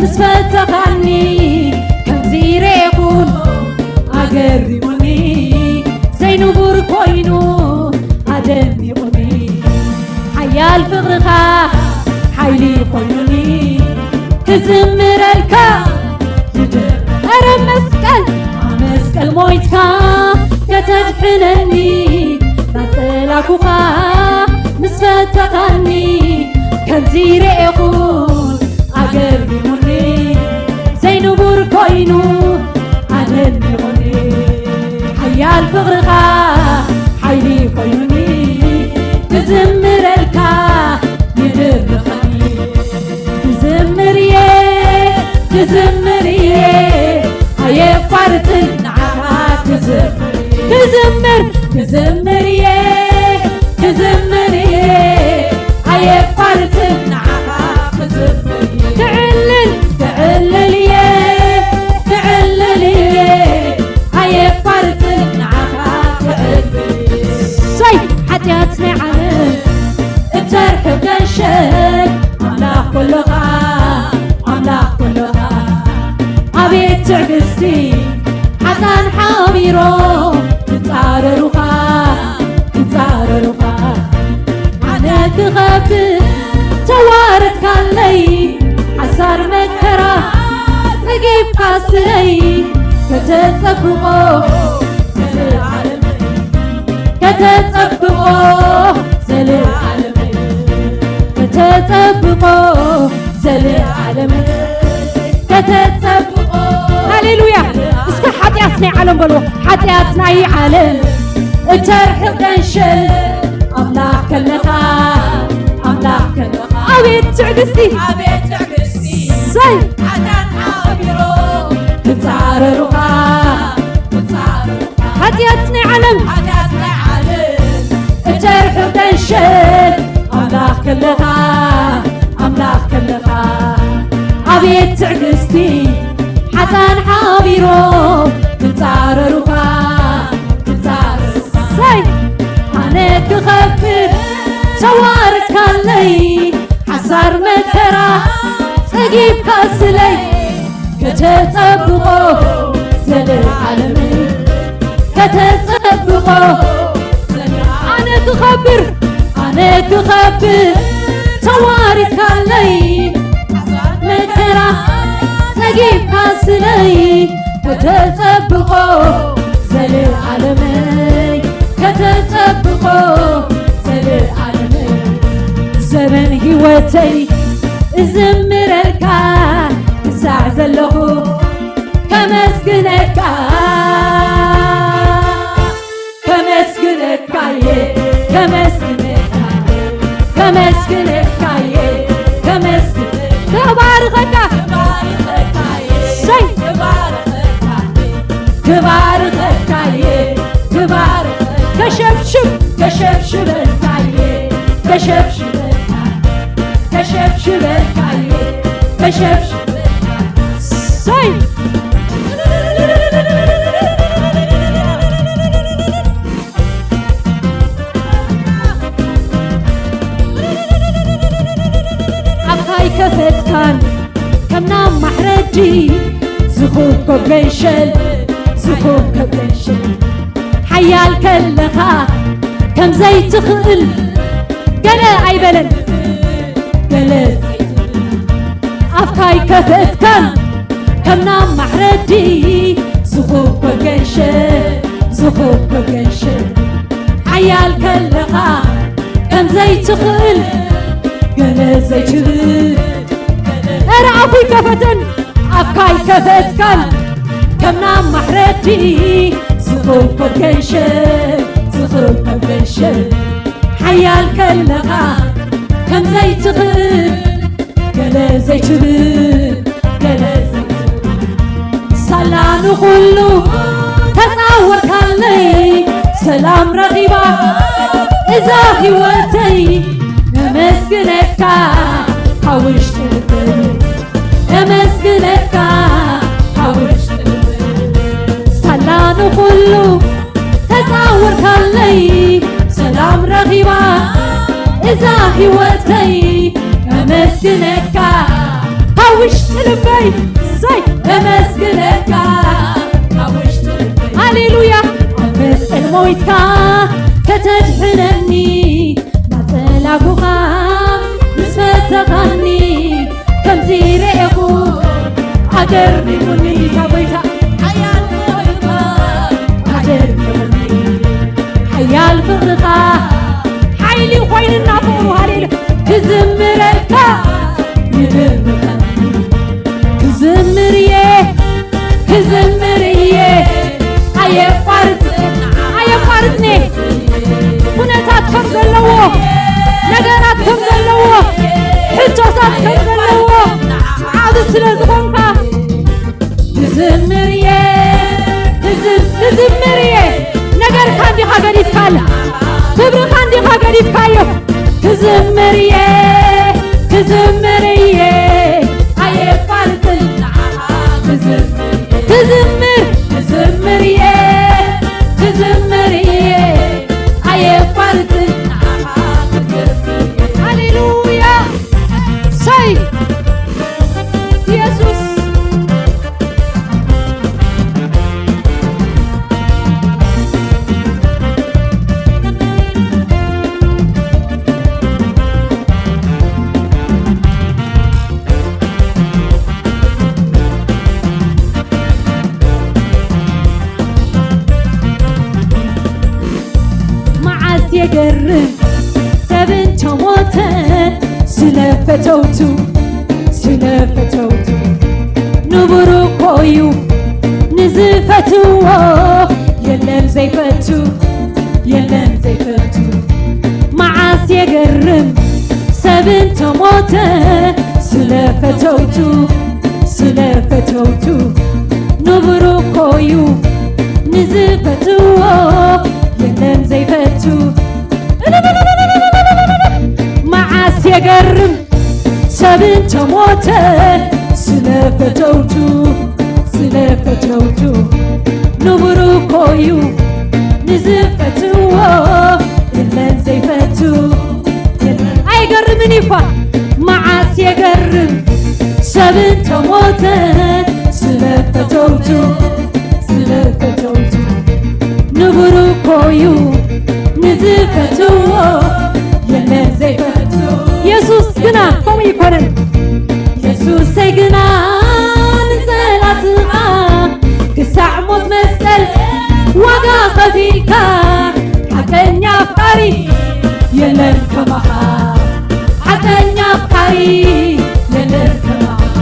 ምስ ፈተኻኒ፣ ከምዚ ርኤኹን ኣገሪሙኒ፣ ዘይንቡር ኮይኑ ኣደኒቑኒ። ሓያል ፍቕርኻ ሓይሊ ኮይኑኒ፣ ክዝምረልካ ይደር። ኧረ መስቀል ኣብ መስቀል ሞይትካ ከተድሕነኒ፣ ናብ ጸላኩኻ ምስ ፈተኻኒ፣ ከምዚ ርኤኹን ኣገሪሙኒ፣ ዘይንቡር ኮይኑ ኣደኒቑኒ። ሓያል ፍቕርኻ ሓይሊ ኮይኑኒ፣ ክዝምረልካ ይድርኸኒ። ክዝምር እየ፣ ክዝምር እየ፣ ኣየቋርጽን ንዓኻ ክዝምር። ክዝምር፣ ክዝምር እየ፣ ክዝምር እየ፣ ኣየቋርጽን ንዓኻ ክዝምር። ክዕልል፣ ክዕልል እየ፣ ክዕልል እየ፣ ኣየቋርጽን ንዓኻ ክዕልል። ሰይ ሓጢኣት ናይ ዓለም እተርሕቕ ገንሸል ኣምላኽ ኮሎኻ፣ ኣምላኽ ኮሎኻ። ኣቤት ትዕግስቲ፣ ሓጣን ሓቢሮም ክጻረሩኻ፣ ክጻረሩኻ። ኣነ ክኸብር ተዋረድካለይ፣ ሓሳር መከራ ጸጊብካ ስለይ፣ ከተጸብቆ ዘለዓለመይ፣ ከተጸብቆ ዘለዓለመይ፣ ከተጸብቆ ዘለዓለመይ፣ ከተጸብቆ። ሃሌሉያ። እስከ ሓጢኣት ናይ ዓለም በልዎ። ሓጢኣት ናይ ዓለም እተርሕቕ ገንሸል ኣምላኽ ከለኻ፣ ኣምላኽ ከለኻ። ኣቤት ትዕግስቲ። ኣቤት ትዕግስቲ። ሰይ። ሓጢኣት ሓቢሮ ክጻረሩኻ፣ ክጻረሩኻ። ሓጢኣት ናይ ዓለም፣ ሓጢኣት ናይ ዓለም እተርሕቕ ገንሸል ኣምላኽ ከለኻ፣ ኣምላኽ ከለኻ። ኣቤት ትዕግስቲ፣ ሓጣን ሓቢሮም ክጻረሩኻ፣ ክጻረሩኻ። ሰይ! ኣነ ክኸብር ተዋረድካለይ፣ ሓሳር መከራ ጸጊብካ ስለይ፣ ከተጸብቆ ዘለዓለመይ፣ ከተጸብቆ። ኣነ ክኸብር፣ ኣነ ክኸብር ተዋሪድካለይ፣ መከራ ጸጊብካ ስለይ፣ ከተጸብቆ ዘለዓለመይ፣ ከተጸብቆ ዘለዓለመይ። ዘመን ህይወተይ እዝምረልካ ክሳዕ ዘለኹ ከመስግነካ፣ ከመስግነካየ፣ ከመስግነካየ፣ ከመስግነካየ፣ ከመስግነ-፣ ከባርኸካ፣ ከባርኸካየ፣ ሰይ! ከባርኸካየ፣ ከባርኸካየ፣ ከባርኸ-፣ ከሸብሽብ፣ ከሸብሽበልካየ፣ ከሸብሽበልካ፣ ከሸብሽበልካየ፣ ከሸብሽበልካ። ሰይ! ዲ ዝኹብኮብ ገንሸል፣ ዝኹብኮብ ገንሸል። ሓያል ከለኻ ከም ዘይትኽእል ገለ ኣይበለን። ገለ ኣፍካ ኣይከፈትካን ከም ናብ ማሕረዲ። ዝኹብኮብ ገንሸል፣ ዝኹብኮብ ገንሸል። ሓያል ከለኻ ከም ዘይትኽእል ገለ ዘይትብል። ኧረ ኣፉ ይከፈትን ኣፍካ ኣይከፈትካን ከም ናብ ማሕረዲ። ዝኹብኮብ ገንሸል፣ ዝኹብኮብ ገንሸል። ሓያል ከለኻ ከም ዘይትኽእል ገለ ዘይትብል፣ ገለ ዘይትብል። ሳላ ንኹሉ ተጻወርካለይ፣ ሰላም ረኺባ እዛ ህይወተይ። ነመስግነካ ካብ ውሽጢ ልበይ፣ ነመስግነካ ካብ ውሽጢ ልበይ። ሳላ ንኹሉ ተጻወርካለይ፣ ሰላም ረኺባ እዛ ህይወተይ። ነመስግነካ ካብ ውሽጢ ልበይ፣ ሰይ ነመስግነካ ካብ ውሽጢ ልበይ። ሃሌሉያ። ኣብ መስቀል ሞይትካ ከተድሕነኒ፣ ናጸላጉኻ ምስ ፈተኻኒ፣ ከምዚ ርኤኹ ኣገርሚሙኒ። ጌታ ጐይታ ሓያል ፍቕርኻ ኣገርሚሙኒ። ሓያል ፍቕርኻ ሓይሊ ኮይንና ፍቕሩ። ሃሌሉ ክዝምረልካ ይድርኸኒ። ክዝምር እየ፣ ክዝምር እየ፣ ኣየቋርጽ፣ ኣየቋርጽን እየ። ኩነታት ከም ዘለዎ፣ ነገራት ከም ዘለዎ፣ ሕቶታት ከም ዘለዎ ዓቢ ስለ ዝኾንካ ክዝምር እየ፣ ክዝ-፣ ክዝምር እየ። ነገርካ እንዲኻ ገዲፍካል፣ ክብርኻ እንዲኻ ገዲፍካዮ። ክዝምር እየ፣ ክዝምር እየ፣ ኣየቋርጽን። ክዝምር፣ ክዝምር፣ ክዝምር እየ፣ ክዝምር እየ፣ ኣየቋርጽን። ሃሌሉያ። ሰይ ኢየሱስ። መዓስ የገርም ሰብ እንተሞተ ስለ ፈተውቱ፣ ስለ ፈተውቱ። ንቡር እኮ እዩ ንዝፈትዎ፣ የለን ዘይፈቱ፣ የለን ዘይፈቱ። መዓስ የገርም ሰብ እንተሞተ ስለ ፈተውቱ፣ ስለ ፈተውቱ። ንቡር እኮ እዩ ንዝፈትዎ፣ የለን ዘይፈቱ። መዓስ የገርም ሰብ እንተሞተ ስለ ፈተውቱ፣ ስለ ፈተውቱ። ንቡር እኮ እዩ ንዝፈትዎ፣ የለን ዘይፈቱ። ኣይገርምን እኳ። መዓስ የገርም ሰብ እንተሞተ ስለ ፈተውቱ፣ ስለ ፈተውቱ። ንቡር እኮ እዩ ንዝፈትዎ፣ የለን ዘይፈቱ። የሱስ ግና ከምኡ ኣይኮነን። የሱሰይ ግና ንጸላእትኻ ክሳዕ ሞት መስቀል ዋጋ ከፊልካ፣ ሓቀኛ ኣፍቃሪ የለን ከማኻ። ሓቀኛ ኣፍቃሪ የለን ከማኻ።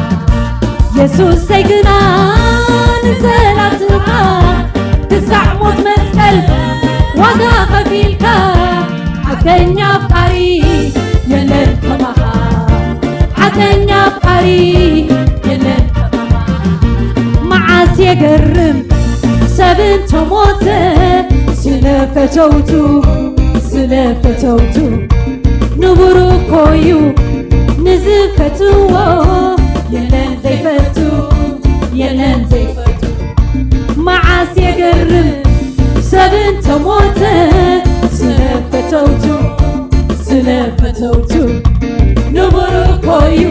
የሱሰይ ግና ንጸላእትኻ ክሳዕ ሞት መስቀል ዋጋ ከፊልካ፣ ሓቀኛ ኣፍቃሪ የለን ከማኻ። ሓቀኛ ኣፍቃሪ የለን ከማኻ። መዓስ የገርም ሰብ እንተሞተ ስለ ፈተውቱ፣ ስለ ፈተውቱ። ንቡር እኮ እዩ ንዝፈትዎ፣ የለን ዘይፈቱ፣ የለን ዘይፈቱ። መዓስ የገርም ሰብ እንተሞተ ስለ ፈተውቱ፣ ስለ ፈተውቱ። ንቡር እኮ እዩ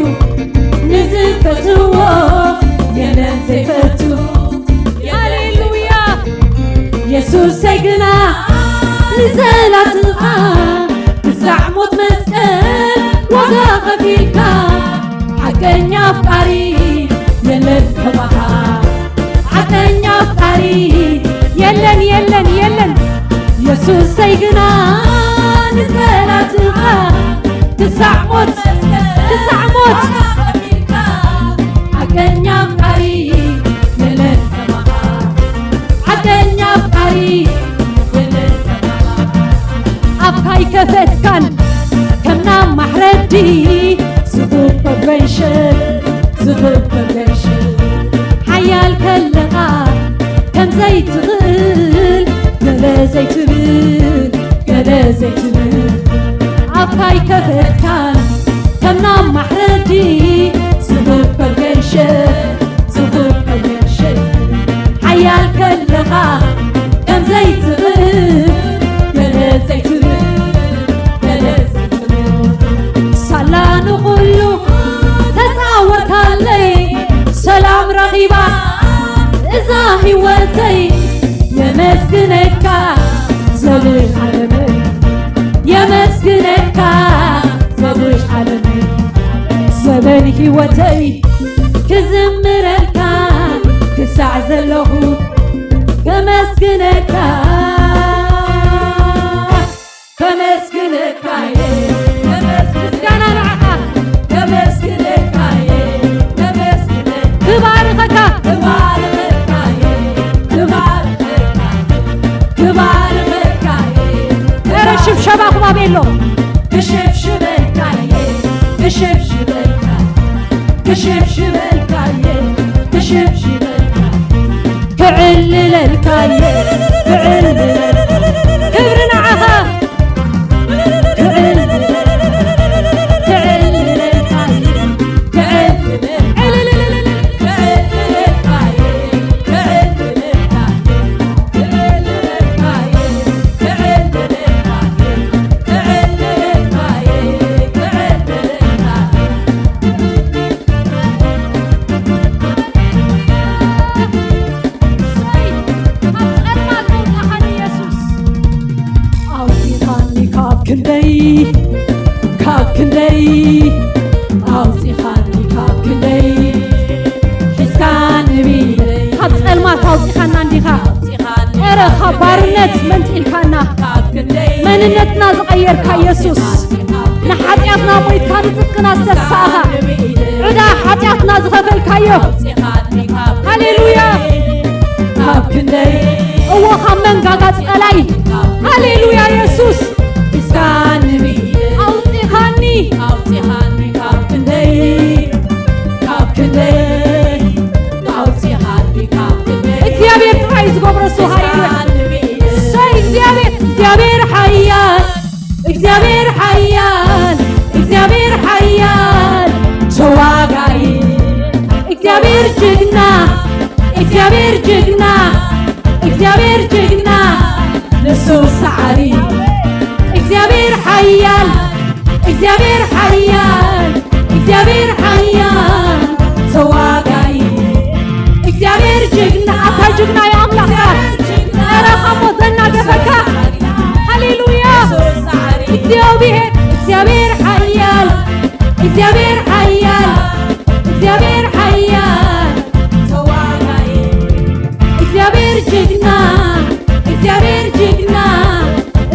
ንዝፈትዎ፣ ደም ዘይፈቱ። ሃሌሉያ። የሱሰይ ግና ንዘላትኻ ክሳዕ ሞት መስቀል ዋጋ ከፊልካ፣ ሓቀኛ ኣፍቃሪ የለን ከማኻ። ሓቀኛ ኣፍቃሪ የለን፣ የለን፣ የለን። የሱሰይ ግና ንዘላትኻ ክሳዕ ሞት፣ ክሳዕ ሞት። ሓቀኛ ኣፍቃሪ የለን ከማኻ። ሓቀኛ ኣፍቃሪ የለን ከማኻ። ኣፍካ ኣይከፈትካን ከም ናብ ማሕረዲ ዝኽፈት ገንሸል፣ ዝኽፈት ገንሸል። ሓያል ከለኻ ከም ዘይትኽእል ገለ ዘይትብል፣ ገለ ዘይትብል። ኣፍካ ኣይከፈትካን ከም ናብ ማሕረዲ ዝኽፈት ገንሸል፣ ዝኽፈት ገንሸል። ሓያል ከለኻ ከም ዘይትኽእል ገለ ዘይትብል፣ ገለ ዘይትብል። ሳላ ንኹሉ ተጻወርካለይ፣ ሰላም ረኺባ እዛ ህይወተይ። የመስግነካ ዘብሽ ዓለመይ፣ የመስግነካ ዘብሽ ዓለመይ። ዘበን ህይወተይ ክዝምረልካ ክሳዕ ዘለኹ ከመስግነካ፣ ከመስግነካ እየ። ከመስግነካ፣ ምስጋና ንዓኻ። ከመስግነካ እየ። ከመስግነካ፣ ክባርኸካ። ክባርኸካ እየ። ክባርኸካ፣ ክባርኸካ እየ። ኧረ ሽብሸባኹም ኣበይ ኣሎ? ክሽብሽበልካ እየ። ክሽብሽበልካ፣ ክሽብሽበልካ እየ። ክሽብሽበልካ፣ ክዕልለልካ እየ። ክዕልለልካ፣ ክብሪ ንዓኻ። ክዕልለልካ፣ ክዕልለልካ እየ። ክዕልለልካ፣ ክዕልለልካ እየ። ክዕልለልካ፣ ክዕልለልካ እየ። ክዕልለልካ እየ። ክዕልለልካ እየ። ክዕልለልካ እየ። እሰይ! ካብ ጸልማት ኣውጻኻኒ የሱስ። ኣውጺኻኒ ካብ ክንደይ፣ ካብ ክንደይ፣ ኣውጺኻኒ ካብ ክንደይ፣ ሒዝካኒ ብኢደይ። ካብ ጸልማት ኣውጺኻና እንዲኻ። ኣረ፣ ካብ ባርነት መንጢልካና፣ መንነትና ዝቐየርካ የሱስ፣ ንሓጢኣትና ሞይትካ ንጽድቅና ዝተሳእኻ፣ ዕዳ ሓጢኣትና ዝኸፈልካዮ። ሃሌሉያ። ካብ ክንደይ፣ እዎ፣ ካብ መንጋጋ ጸላይ። ሃሌሉያ የሱስ። ኣውጺኻኒ፣ ኣውጺኻኒ ካብ ክንደይ፣ ካብ ክንደይ፣ ኣውጺኻኒ ካብ ክንደይ። እግዚኣብሔር ጥራይ ዝገብሮ እሱ። ሃሌሉያ። እሰይ እግዚኣብሔር፣ እግዚኣብሔር ሓያል፣ እግዚኣብሔር ሓያል፣ እግዚኣብሔር ሓያል ተዋጋኢ፣ እግዚኣብሔር ጅግና፣ እግዚኣብሔር ጅግና፣ እግዚኣብሔር ጅግና ንሱ ሰዓሪ፣ እግዚኣብሔር ሓያል፣ እግዚኣብሔር ሓያል፣ እግዚኣብሔር ሓያል ተዋጋኢ፣ እግዚኣብሔር ጅግና፣ ኣታ ጅግና የኣምላኽ። ኧረ ኻሞ ዘናገፈካ። ሃሌሉያ። እግዚኣብሔር፣ እግዚኣብሔር ሓያል፣ እግዚኣብሔር ሓያል፣ እግዚኣብሔር ሓያል ተዋጋኢ፣ እግዚኣብሔር ጅግና፣ እግዚኣብሔር ጅግና፣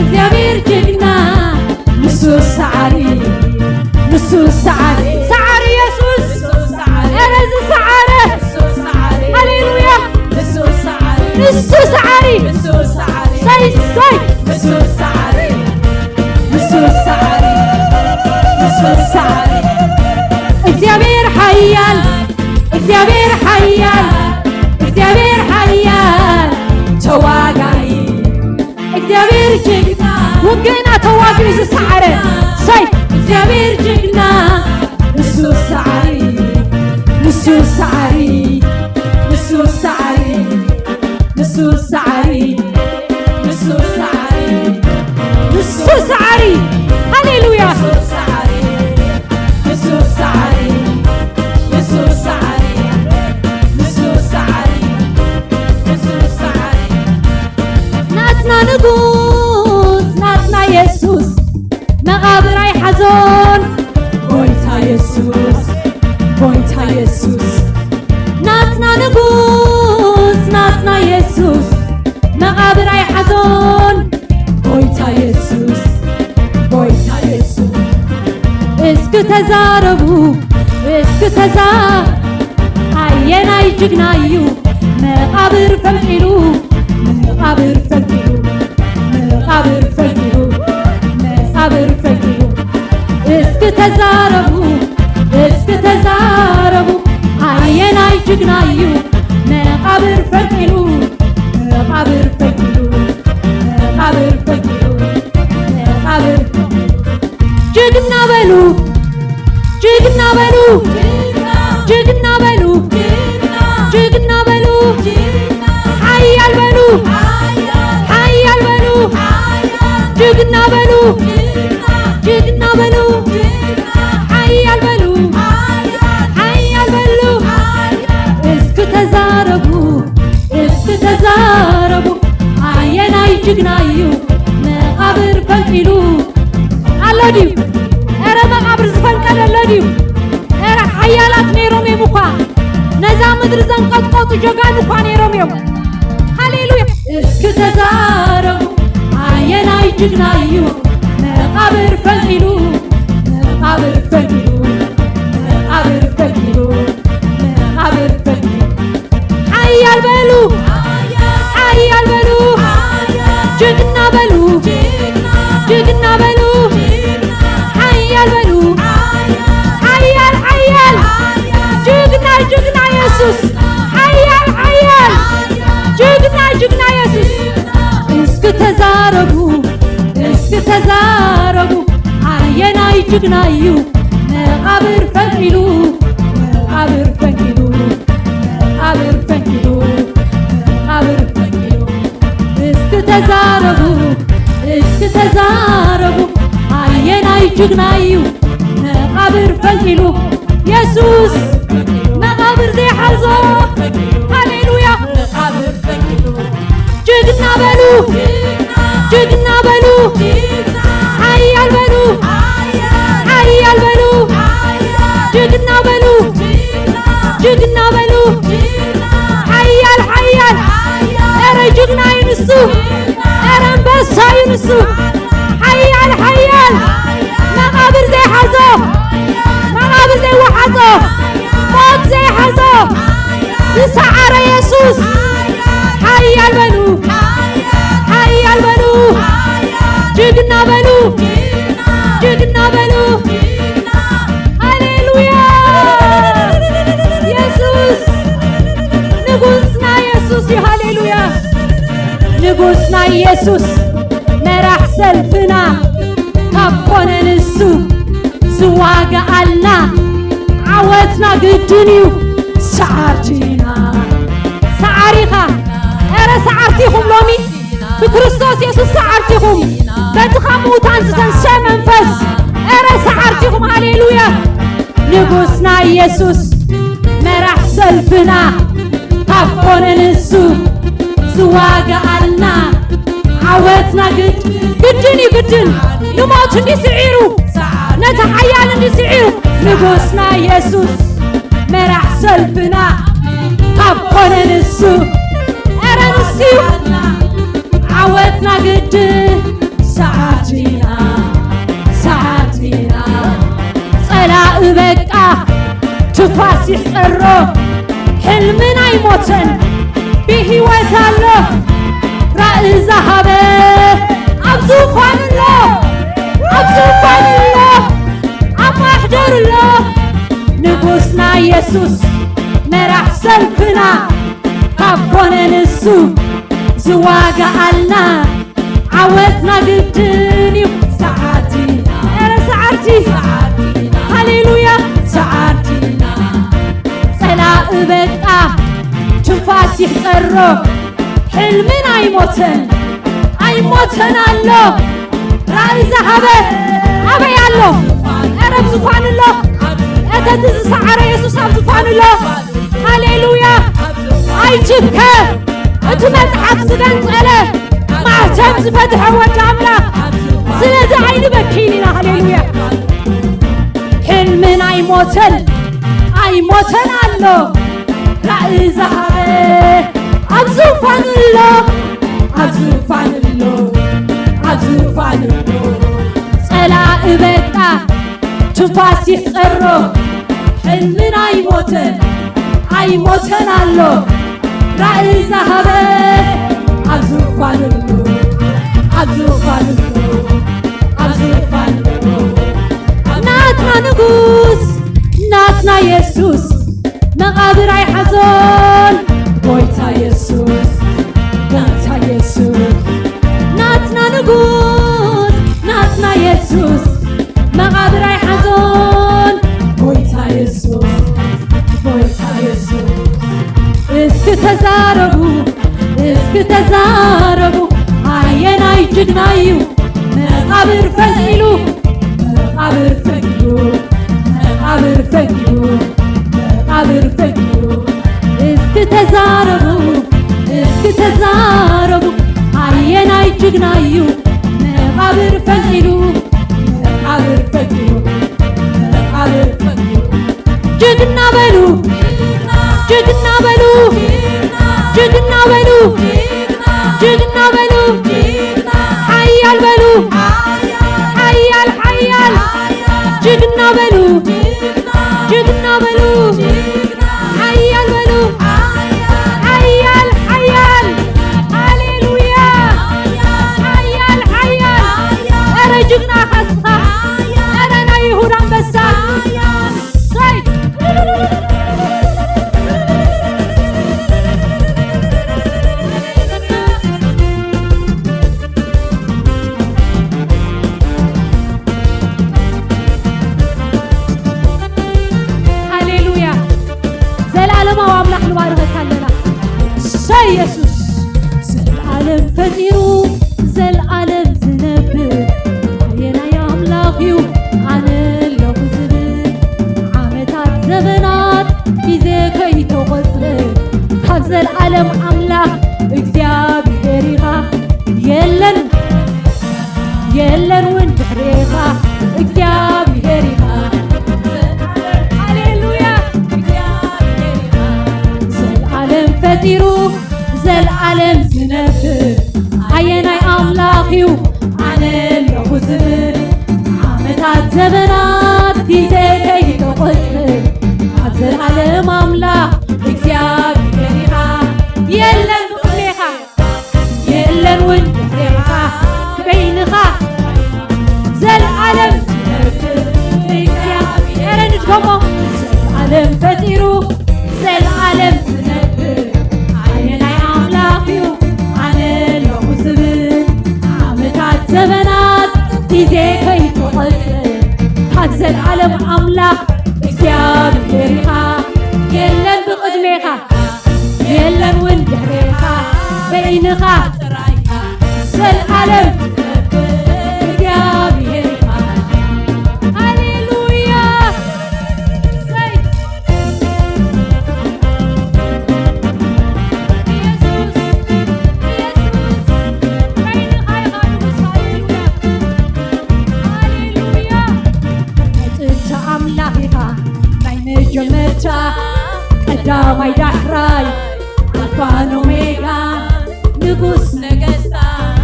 እግዚኣብሔር ጅግና፣ ንሱ ሰዓሪ፣ ንሱ ሰዓሪ፣ ሰዓሪ የሱስ። ኧረ እዚ ሰዓረ። ሃሌሉያ። ንሱ ሰዓሪ። ሰይ፣ ሰይ። ንሱ ሰዓሪ። ንሱ ሰዓሪ። ንሱ ሰዓሪ። እግዚኣብሔር ሓያል፣ እግዚኣብሔር ሓያል፣ እግዚኣብሔር ሓያል ተዋጋኢ፣ እግዚኣብሔር ጅግና፣ ውግእና ተዋጊኡ ዝሰዓረ። ሰይ፣ እግዚኣብሔር ጅግና፣ ንሱ ሰዓሪ፣ ንሱ ሰዓሪ፣ ንሱ ሰዓሪ፣ ንሱ ሰዓሪ፣ ንሱ ሰዓሪ፣ ንሱ ሰዓሪ። ሃሌሉያ። ንሱ ሰዓሪ፣ ንሱ ሰዓሪ፣ ንሱ ሰዓሪ፣ ንሱ ንጉስ ናትና የሱስ መቓብር ኣይሓዞን። ጎይታ የሱስ፣ ጎይታ የሱስ፣ ናትና ንጉስ ናትና የሱስ መቓብር ኣይሓዞን። ጎይታ የሱስ፣ ጎይታ የሱስ፣ እስኪ ተዛረቡ፣ እስኪ ተዛ ኣየናይ ጅግና እዩ መቓብር ፈንቂሉ፣ መቓብር ፈንቂሉ፣ መቓብር ፈንቂሉ፣ መቓብር ፈንቂሉ። እስኪ ተዛረቡ፣ እስኪ ተዛረቡ፣ ኣየናይ ጅግና እዩ መቓብር ፈንቂሉ፣ መቓብር ፈንቂሉ፣ መቓብር ፈንቂሉ፣ መቓብር ፈንቂሉ። ጅግና በሉ፣ ጅግና በሉ፣ ጅግና በሉ፣ ጅግና በሉ፣ ሓያል በሉ፣ ሓያል በሉ፣ ጅግና በሉ፣ ጅግና በሉ፣ ሓያል በሉ፣ ሓያል በሉ። እስኪ ተዛረቡ፣ እስኪ ተዛረቡ፣ ኣየናይ ጅግና እዩ መቓብር ፈንቂሉ? ኣሎ ድዩ? ኧረ መቓብር ዝፈንቀለ ኣሎ ድዩ? ኧረ ሓያላት ነይሮም እዮም እኳ፣ ነዛ ምድሪ ዘንቀጥቀጡ ጀጋኑ እኳ ነይሮም እዮም። ሃሌሉያ! እስኪ ተዛረቡ፣ ኣየናይ ጅግና እዩ መቓብር ፈንቂሉ? መቓብር ፈንቂሉ፣ መቓብር ፈንቂሉ፣ መቓብር ፈንቂሉ። ሓያል በሉ፣ ሓያል በሉ፣ ጅግና በሉ፣ ጅግና በሉ፣ ሓያል በሉ፣ ሓያል፣ ሓያል፣ ጅግና፣ ጅግና የሱስ፣ ሓያል፣ ሓያል፣ ጅግና፣ ጅግና የሱስ። እስኪ ተዛረቡ፣ እስኪ ተዛረቡ፣ ኣየናይ ጅግና እዩ መቓብር ፈንቂሉ፣ መቓብር ፈንቂሉ፣ መቓብር ፈንቂሉ፣ መቓብር ፈንቂሉ። እስኪ ተዛረቡ፣ እስኪ ተዛረቡ፣ ኣየናይ ጅግና እዩ መቓብር ፈንቂሉ? የሱስ መቓብር ዘይሓዞ። ሃሌሉያ። ጅግና በሉ፣ ጅግና በሉ፣ ሓያል በሉ፣ ሓያል በሉ፣ ጅግና በሉ፣ ጅግና በሉ፣ ሓያል፣ ሓያል። ኧረ ጅግና እዩ ንሱ፣ ኧረ ኣንበሳ እዩ ንሱ። ሓያል፣ ሓያል፣ መቓብር ዘይሓዞ፣ መቓብር ዘይወሓጦ፣ ሞት ዘይሓዞ፣ ዝሰዓረ የሱስ። ሓያል በሉ፣ ሓያል በሉ፣ ጅግና በሉ፣ ጅግና በሉ። ሃሌሉያ! የሱስ ንጉስና የሱስ እዩ። ሃሌሉያ! ንጉስና የሱስ መራሕ ሰልፍና ካብ ኮነ ንሱ ዝዋግኣልና ዓወትና ግድን እዩ። ሰዓርቲ ኢና። ሰዓሪኻ። ኧረ ሰዓርቲ ኢኹም ሎሚ ብክርስቶስ የሱስ ሰዓርቲ ኢኹም። በቲ ካብ ምዉታን ዝተንስአ መንፈስ ኧረ ሰዓርቲ ኢኹም። ሃሌሉያ። ንጉስና የሱስ መራሕ ሰልፍና ካብ ኮነ ንሱ ዝዋግኣልና ዓወትና ግድ-፣ ግድን እዩ ግድን። ንሞት እንዲ ስዒሩ፣ ነቲ ሓያል እንዲ ስዒሩ፣ ንጉስና የሱስ መራሕ ሰልፍና ካብ ኮነ ንሱ፣ ኧረ ንሱ እዩ። ዓወትና ግድን ሰዓርቲና፣ ሰዓርቲና። ጸላኢ በቃ ትንፋስ ይሕጸሮ፣ ሕልምና ኣይሞተን ብህይወት ኣሎ። ራኢ ዝሃበ ኣብ ዙፋን ኣሎ፣ ኣብ ዙፋን ኣሎ፣ ኣብ ማሕደር ኣሎ። ንጉስና የሱስ መራሕ ሰልፍና ካብ ኮነ ንሱ ዝዋግኣልና ዓወትና ግድን እዩ። ሰዓርቲና፣ ኧረ ሰዓርቲ፣ ሰዓርቲና፣ ሃሌሉያ፣ ሰዓርቲና። ጸላኢ በቃ ትንፋስ ይሕጸሮ፣ ሕልምና ኣይሞተን፣ ኣይሞተን ኣሎ። ራኢ ዝሃበ ኣበይ ኣሎ? ኧረ ኣብ ዙፋን ኣሎ። እቲ፣ እቲ ዝሰዓረ የሱስ ኣብ ዙፋን ኣሎ። ሃሌሉያ። ኣይትብከ። እቲ መጽሓፍ ዝገንጸለ፣ ማሕተም ዝፈትሐ ወዲ ኣምላኽ። ስለዚ ኣይንበክይን ኢና። ሃሌሉያ። ሕልምና ኣይሞተን፣ ኣይሞተን ኣሎ። ራእይ ዝሃበ ኣብ ዙፋን ኣሎ፣ ኣብ ዙፋን ኣሎ፣ ኣብ ዙፋን ኣሎ። ጸላኢ በቃ ትንፋስ ይሕጸሮ። ሕልምና ኣይሞተን፣ ኣይሞተን ኣሎ። ራእይ ዝሃበ ኣብ ዙፋን ኣሎ፣ ኣብ ዙፋን ኣሎ፣ ኣብ ዙፋን ኣሎ። ናትና ንጉስ፣ ናትና የሱስ፣ መቓብር ኣይሓዞን። ጎይታ የሱስ፣ ጎይታ የሱስ፣ ናትና ንጉስ፣ ናትና የሱስ፣ መቓብር ኣይሓዞን። ጎይታ የሱስ፣ ጎይታ የሱስ። እስኪ ተዛረቡ፣ እስኪ ተዛረቡ፣ ኣየናይ ጅግና እዩ መቓብር ፈንቂሉ፣ መቓብር ፈንቂሉ፣ መቓብር ፈንቂሉ፣ መቓብር ፈንቂሉ። እስኪ ተዛረቡ፣ እስኪ ተዛረቡ፣ ኣየናይ ጅግና እዩ መቓብር ፈንቂሉ፣ መቓብር ፈንቂሉ፣ መቓብር ፈንቂሉ። ጅግና በሉ፣ ጅግና በሉ፣ ጅግና በሉ፣ ጅግና በሉ፣ ሓያል በሉ፣ ሓያል፣ ሓያል፣ ጅግና በሉ፣ ጅግና በሉ፣ ሓያል በሉ፣ ሓያል፣ ሓያል። ሃሌሉያ። ሓያል፣ ሓያል። ኧረ ጅግና ካስኻ። ኧረ ናይ ይሁዳ ኣንበሳ። ሰይ። ሃሌሉያ። ዘላለማዊ ኣምላኽ ንባርኸካ ኣለና። ሰይ የሱስ። ዘልኣለም ፈጢሩ ዘልኣለም ዝነብር ኣየናይ ኣምላኽ እዩ ኣነ ኣለኹ ዝብል? ዓመታት ዘመናት ግዜ ከይተቖጽረ ካብ ዘልኣለም ኣምላኽ እግዚኣብሔር ኢኻ። የለን የለን እውን ድሕሬኻ እግዚኣብሔር ኢኻ። ሃሌሉያ። እግዚኣብሔር ኢኻ። ዘልኣለም ፈጢሩ ዘልኣለም ዝነብር ኣየናይ ኣምላኽ እዩ ኣነ ኣለኹ ዝብል? ዓመታት ዘመናት ግዜ ከይተቖጽር ኣብ ዘልኣለም ኣምላኽ እግዚኣብሔር ኢኻ። የለን ብቕድሜኻ የለን እውን ድሕሬኻ በይንኻ ዘልኣለም ዝነብር እግዚኣብሔር። ንድገሞ። ዘልኣለም ፈጢሩ ዘልኣለም ዝነብር ኣየናይ ኣምላኽ እዩ ኣነ ኣለኹ ዝብል? ዓመታት ዘመናት ግዜ ከይትቖጽር ካብ ዘልኣለም ኣምላኽ እግዚኣብሔር ኢኻ። የለን ብቕድሜኻ የለን እውን ድሕሬኻ በይንኻ ጥራይ ዘልኣለም ትነብር እግዚኣብሔር ኢኻ። ሃሌሉያ። ሰይ። ኢየሱስ፣ ኢየሱስ፣ በይንኻ ኢኻ ንጉስ። ሃሌሉያ። ሃሌሉያ። ናይ ጥንቲ ኣምላኽ ኢኻ፣ ናይ መጀመርታ ቀዳማይ ዳሕራይ ኣልፋን ኦሜጋ ንጉስ ነገስታት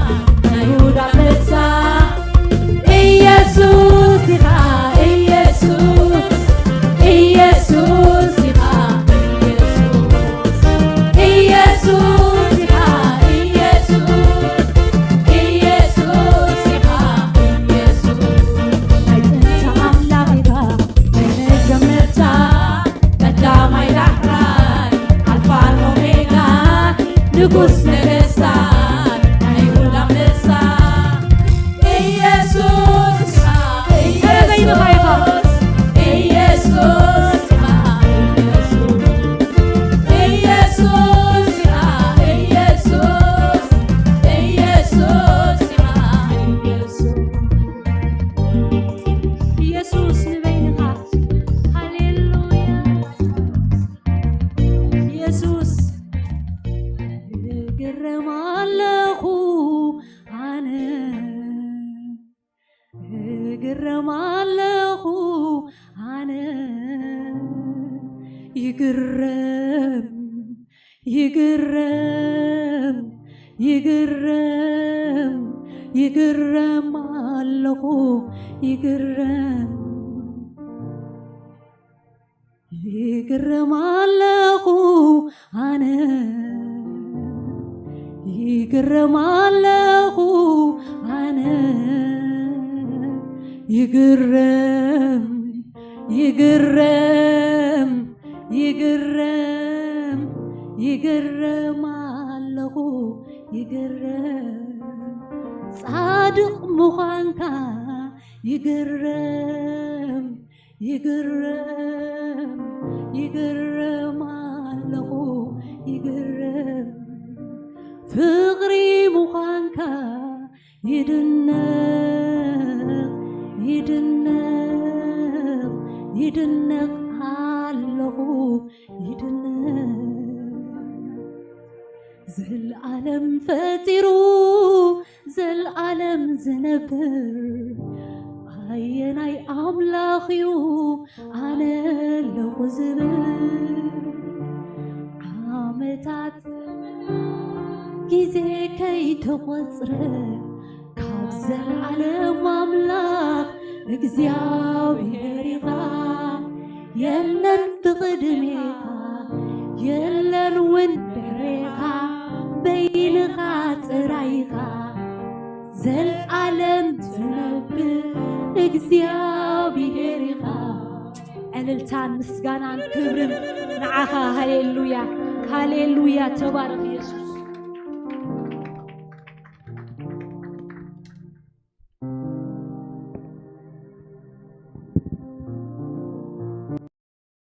ናይ ይሁዳ ኣንበሳ ኢየሱስ ኢኻ ኢየሱስ ኢየሱስ ኢኻ ኢየሱስ ኢየሱስ ኢኻ ኢየሱስ ኢየሱስ ኢኻ ኢየሱስ ናይ ጥንቲ ኣምላኽ ኢኻ ናይ መጀመርታ ቀዳማይ ዳሕራይ ኣልፋን ኦሜጋ ንጉስ ነገስታት ናይ ይሁዳ ኣንበሳ ኢየሱስ ኢኻ ኢየሱስ ኢየሱስ ኢኻ ኢየሱስ ኢየሱስ ኢኻ ኢየሱስ ኢየሱስ ኢኻ ኢየሱስ ኢየሱስ ንበይንኻ ሃሌሉያ ኢየሱስ እግረም ኣለኹ ይግረም ይግረም ኣለኹ ይግረም ይግረም ኣለኹ ኣነ ይግረም ኣለኹ ኣነ ይግረም ይግረም ይግረም ይግረም ኣለኹ ይግረም ጻድቕ ምዃንካ ይግረም ይግረም ይግረም ኣለኹ ይግረም ፍቕሪ ምዃንካ ይድነቕ ይድነቕ ይድነቕ ኣለኹ ይድነቕ ዘልኣለም ፈጢሩ ዘልኣለም ዝነብር ኣየናይ ኣምላኽ እዩ ኣነ ኣለኹ ዝብል ዓመታት ግዜ ከይተቖጽረ ካብ ዘልኣለም ኣምላኽ እግዚኣብሔር ኢኻ የለን ብቕድሜኻ የለን እውን ድሬኻ በይንኻ ጥራይኻ ዘልኣለም ትነብር እግዚኣብሔር ኢኻ ዕልልታን ምስጋናን ክብርን ንዓኻ ሃሌሉያ ሃሌሉያ ተባረኽ የሱስ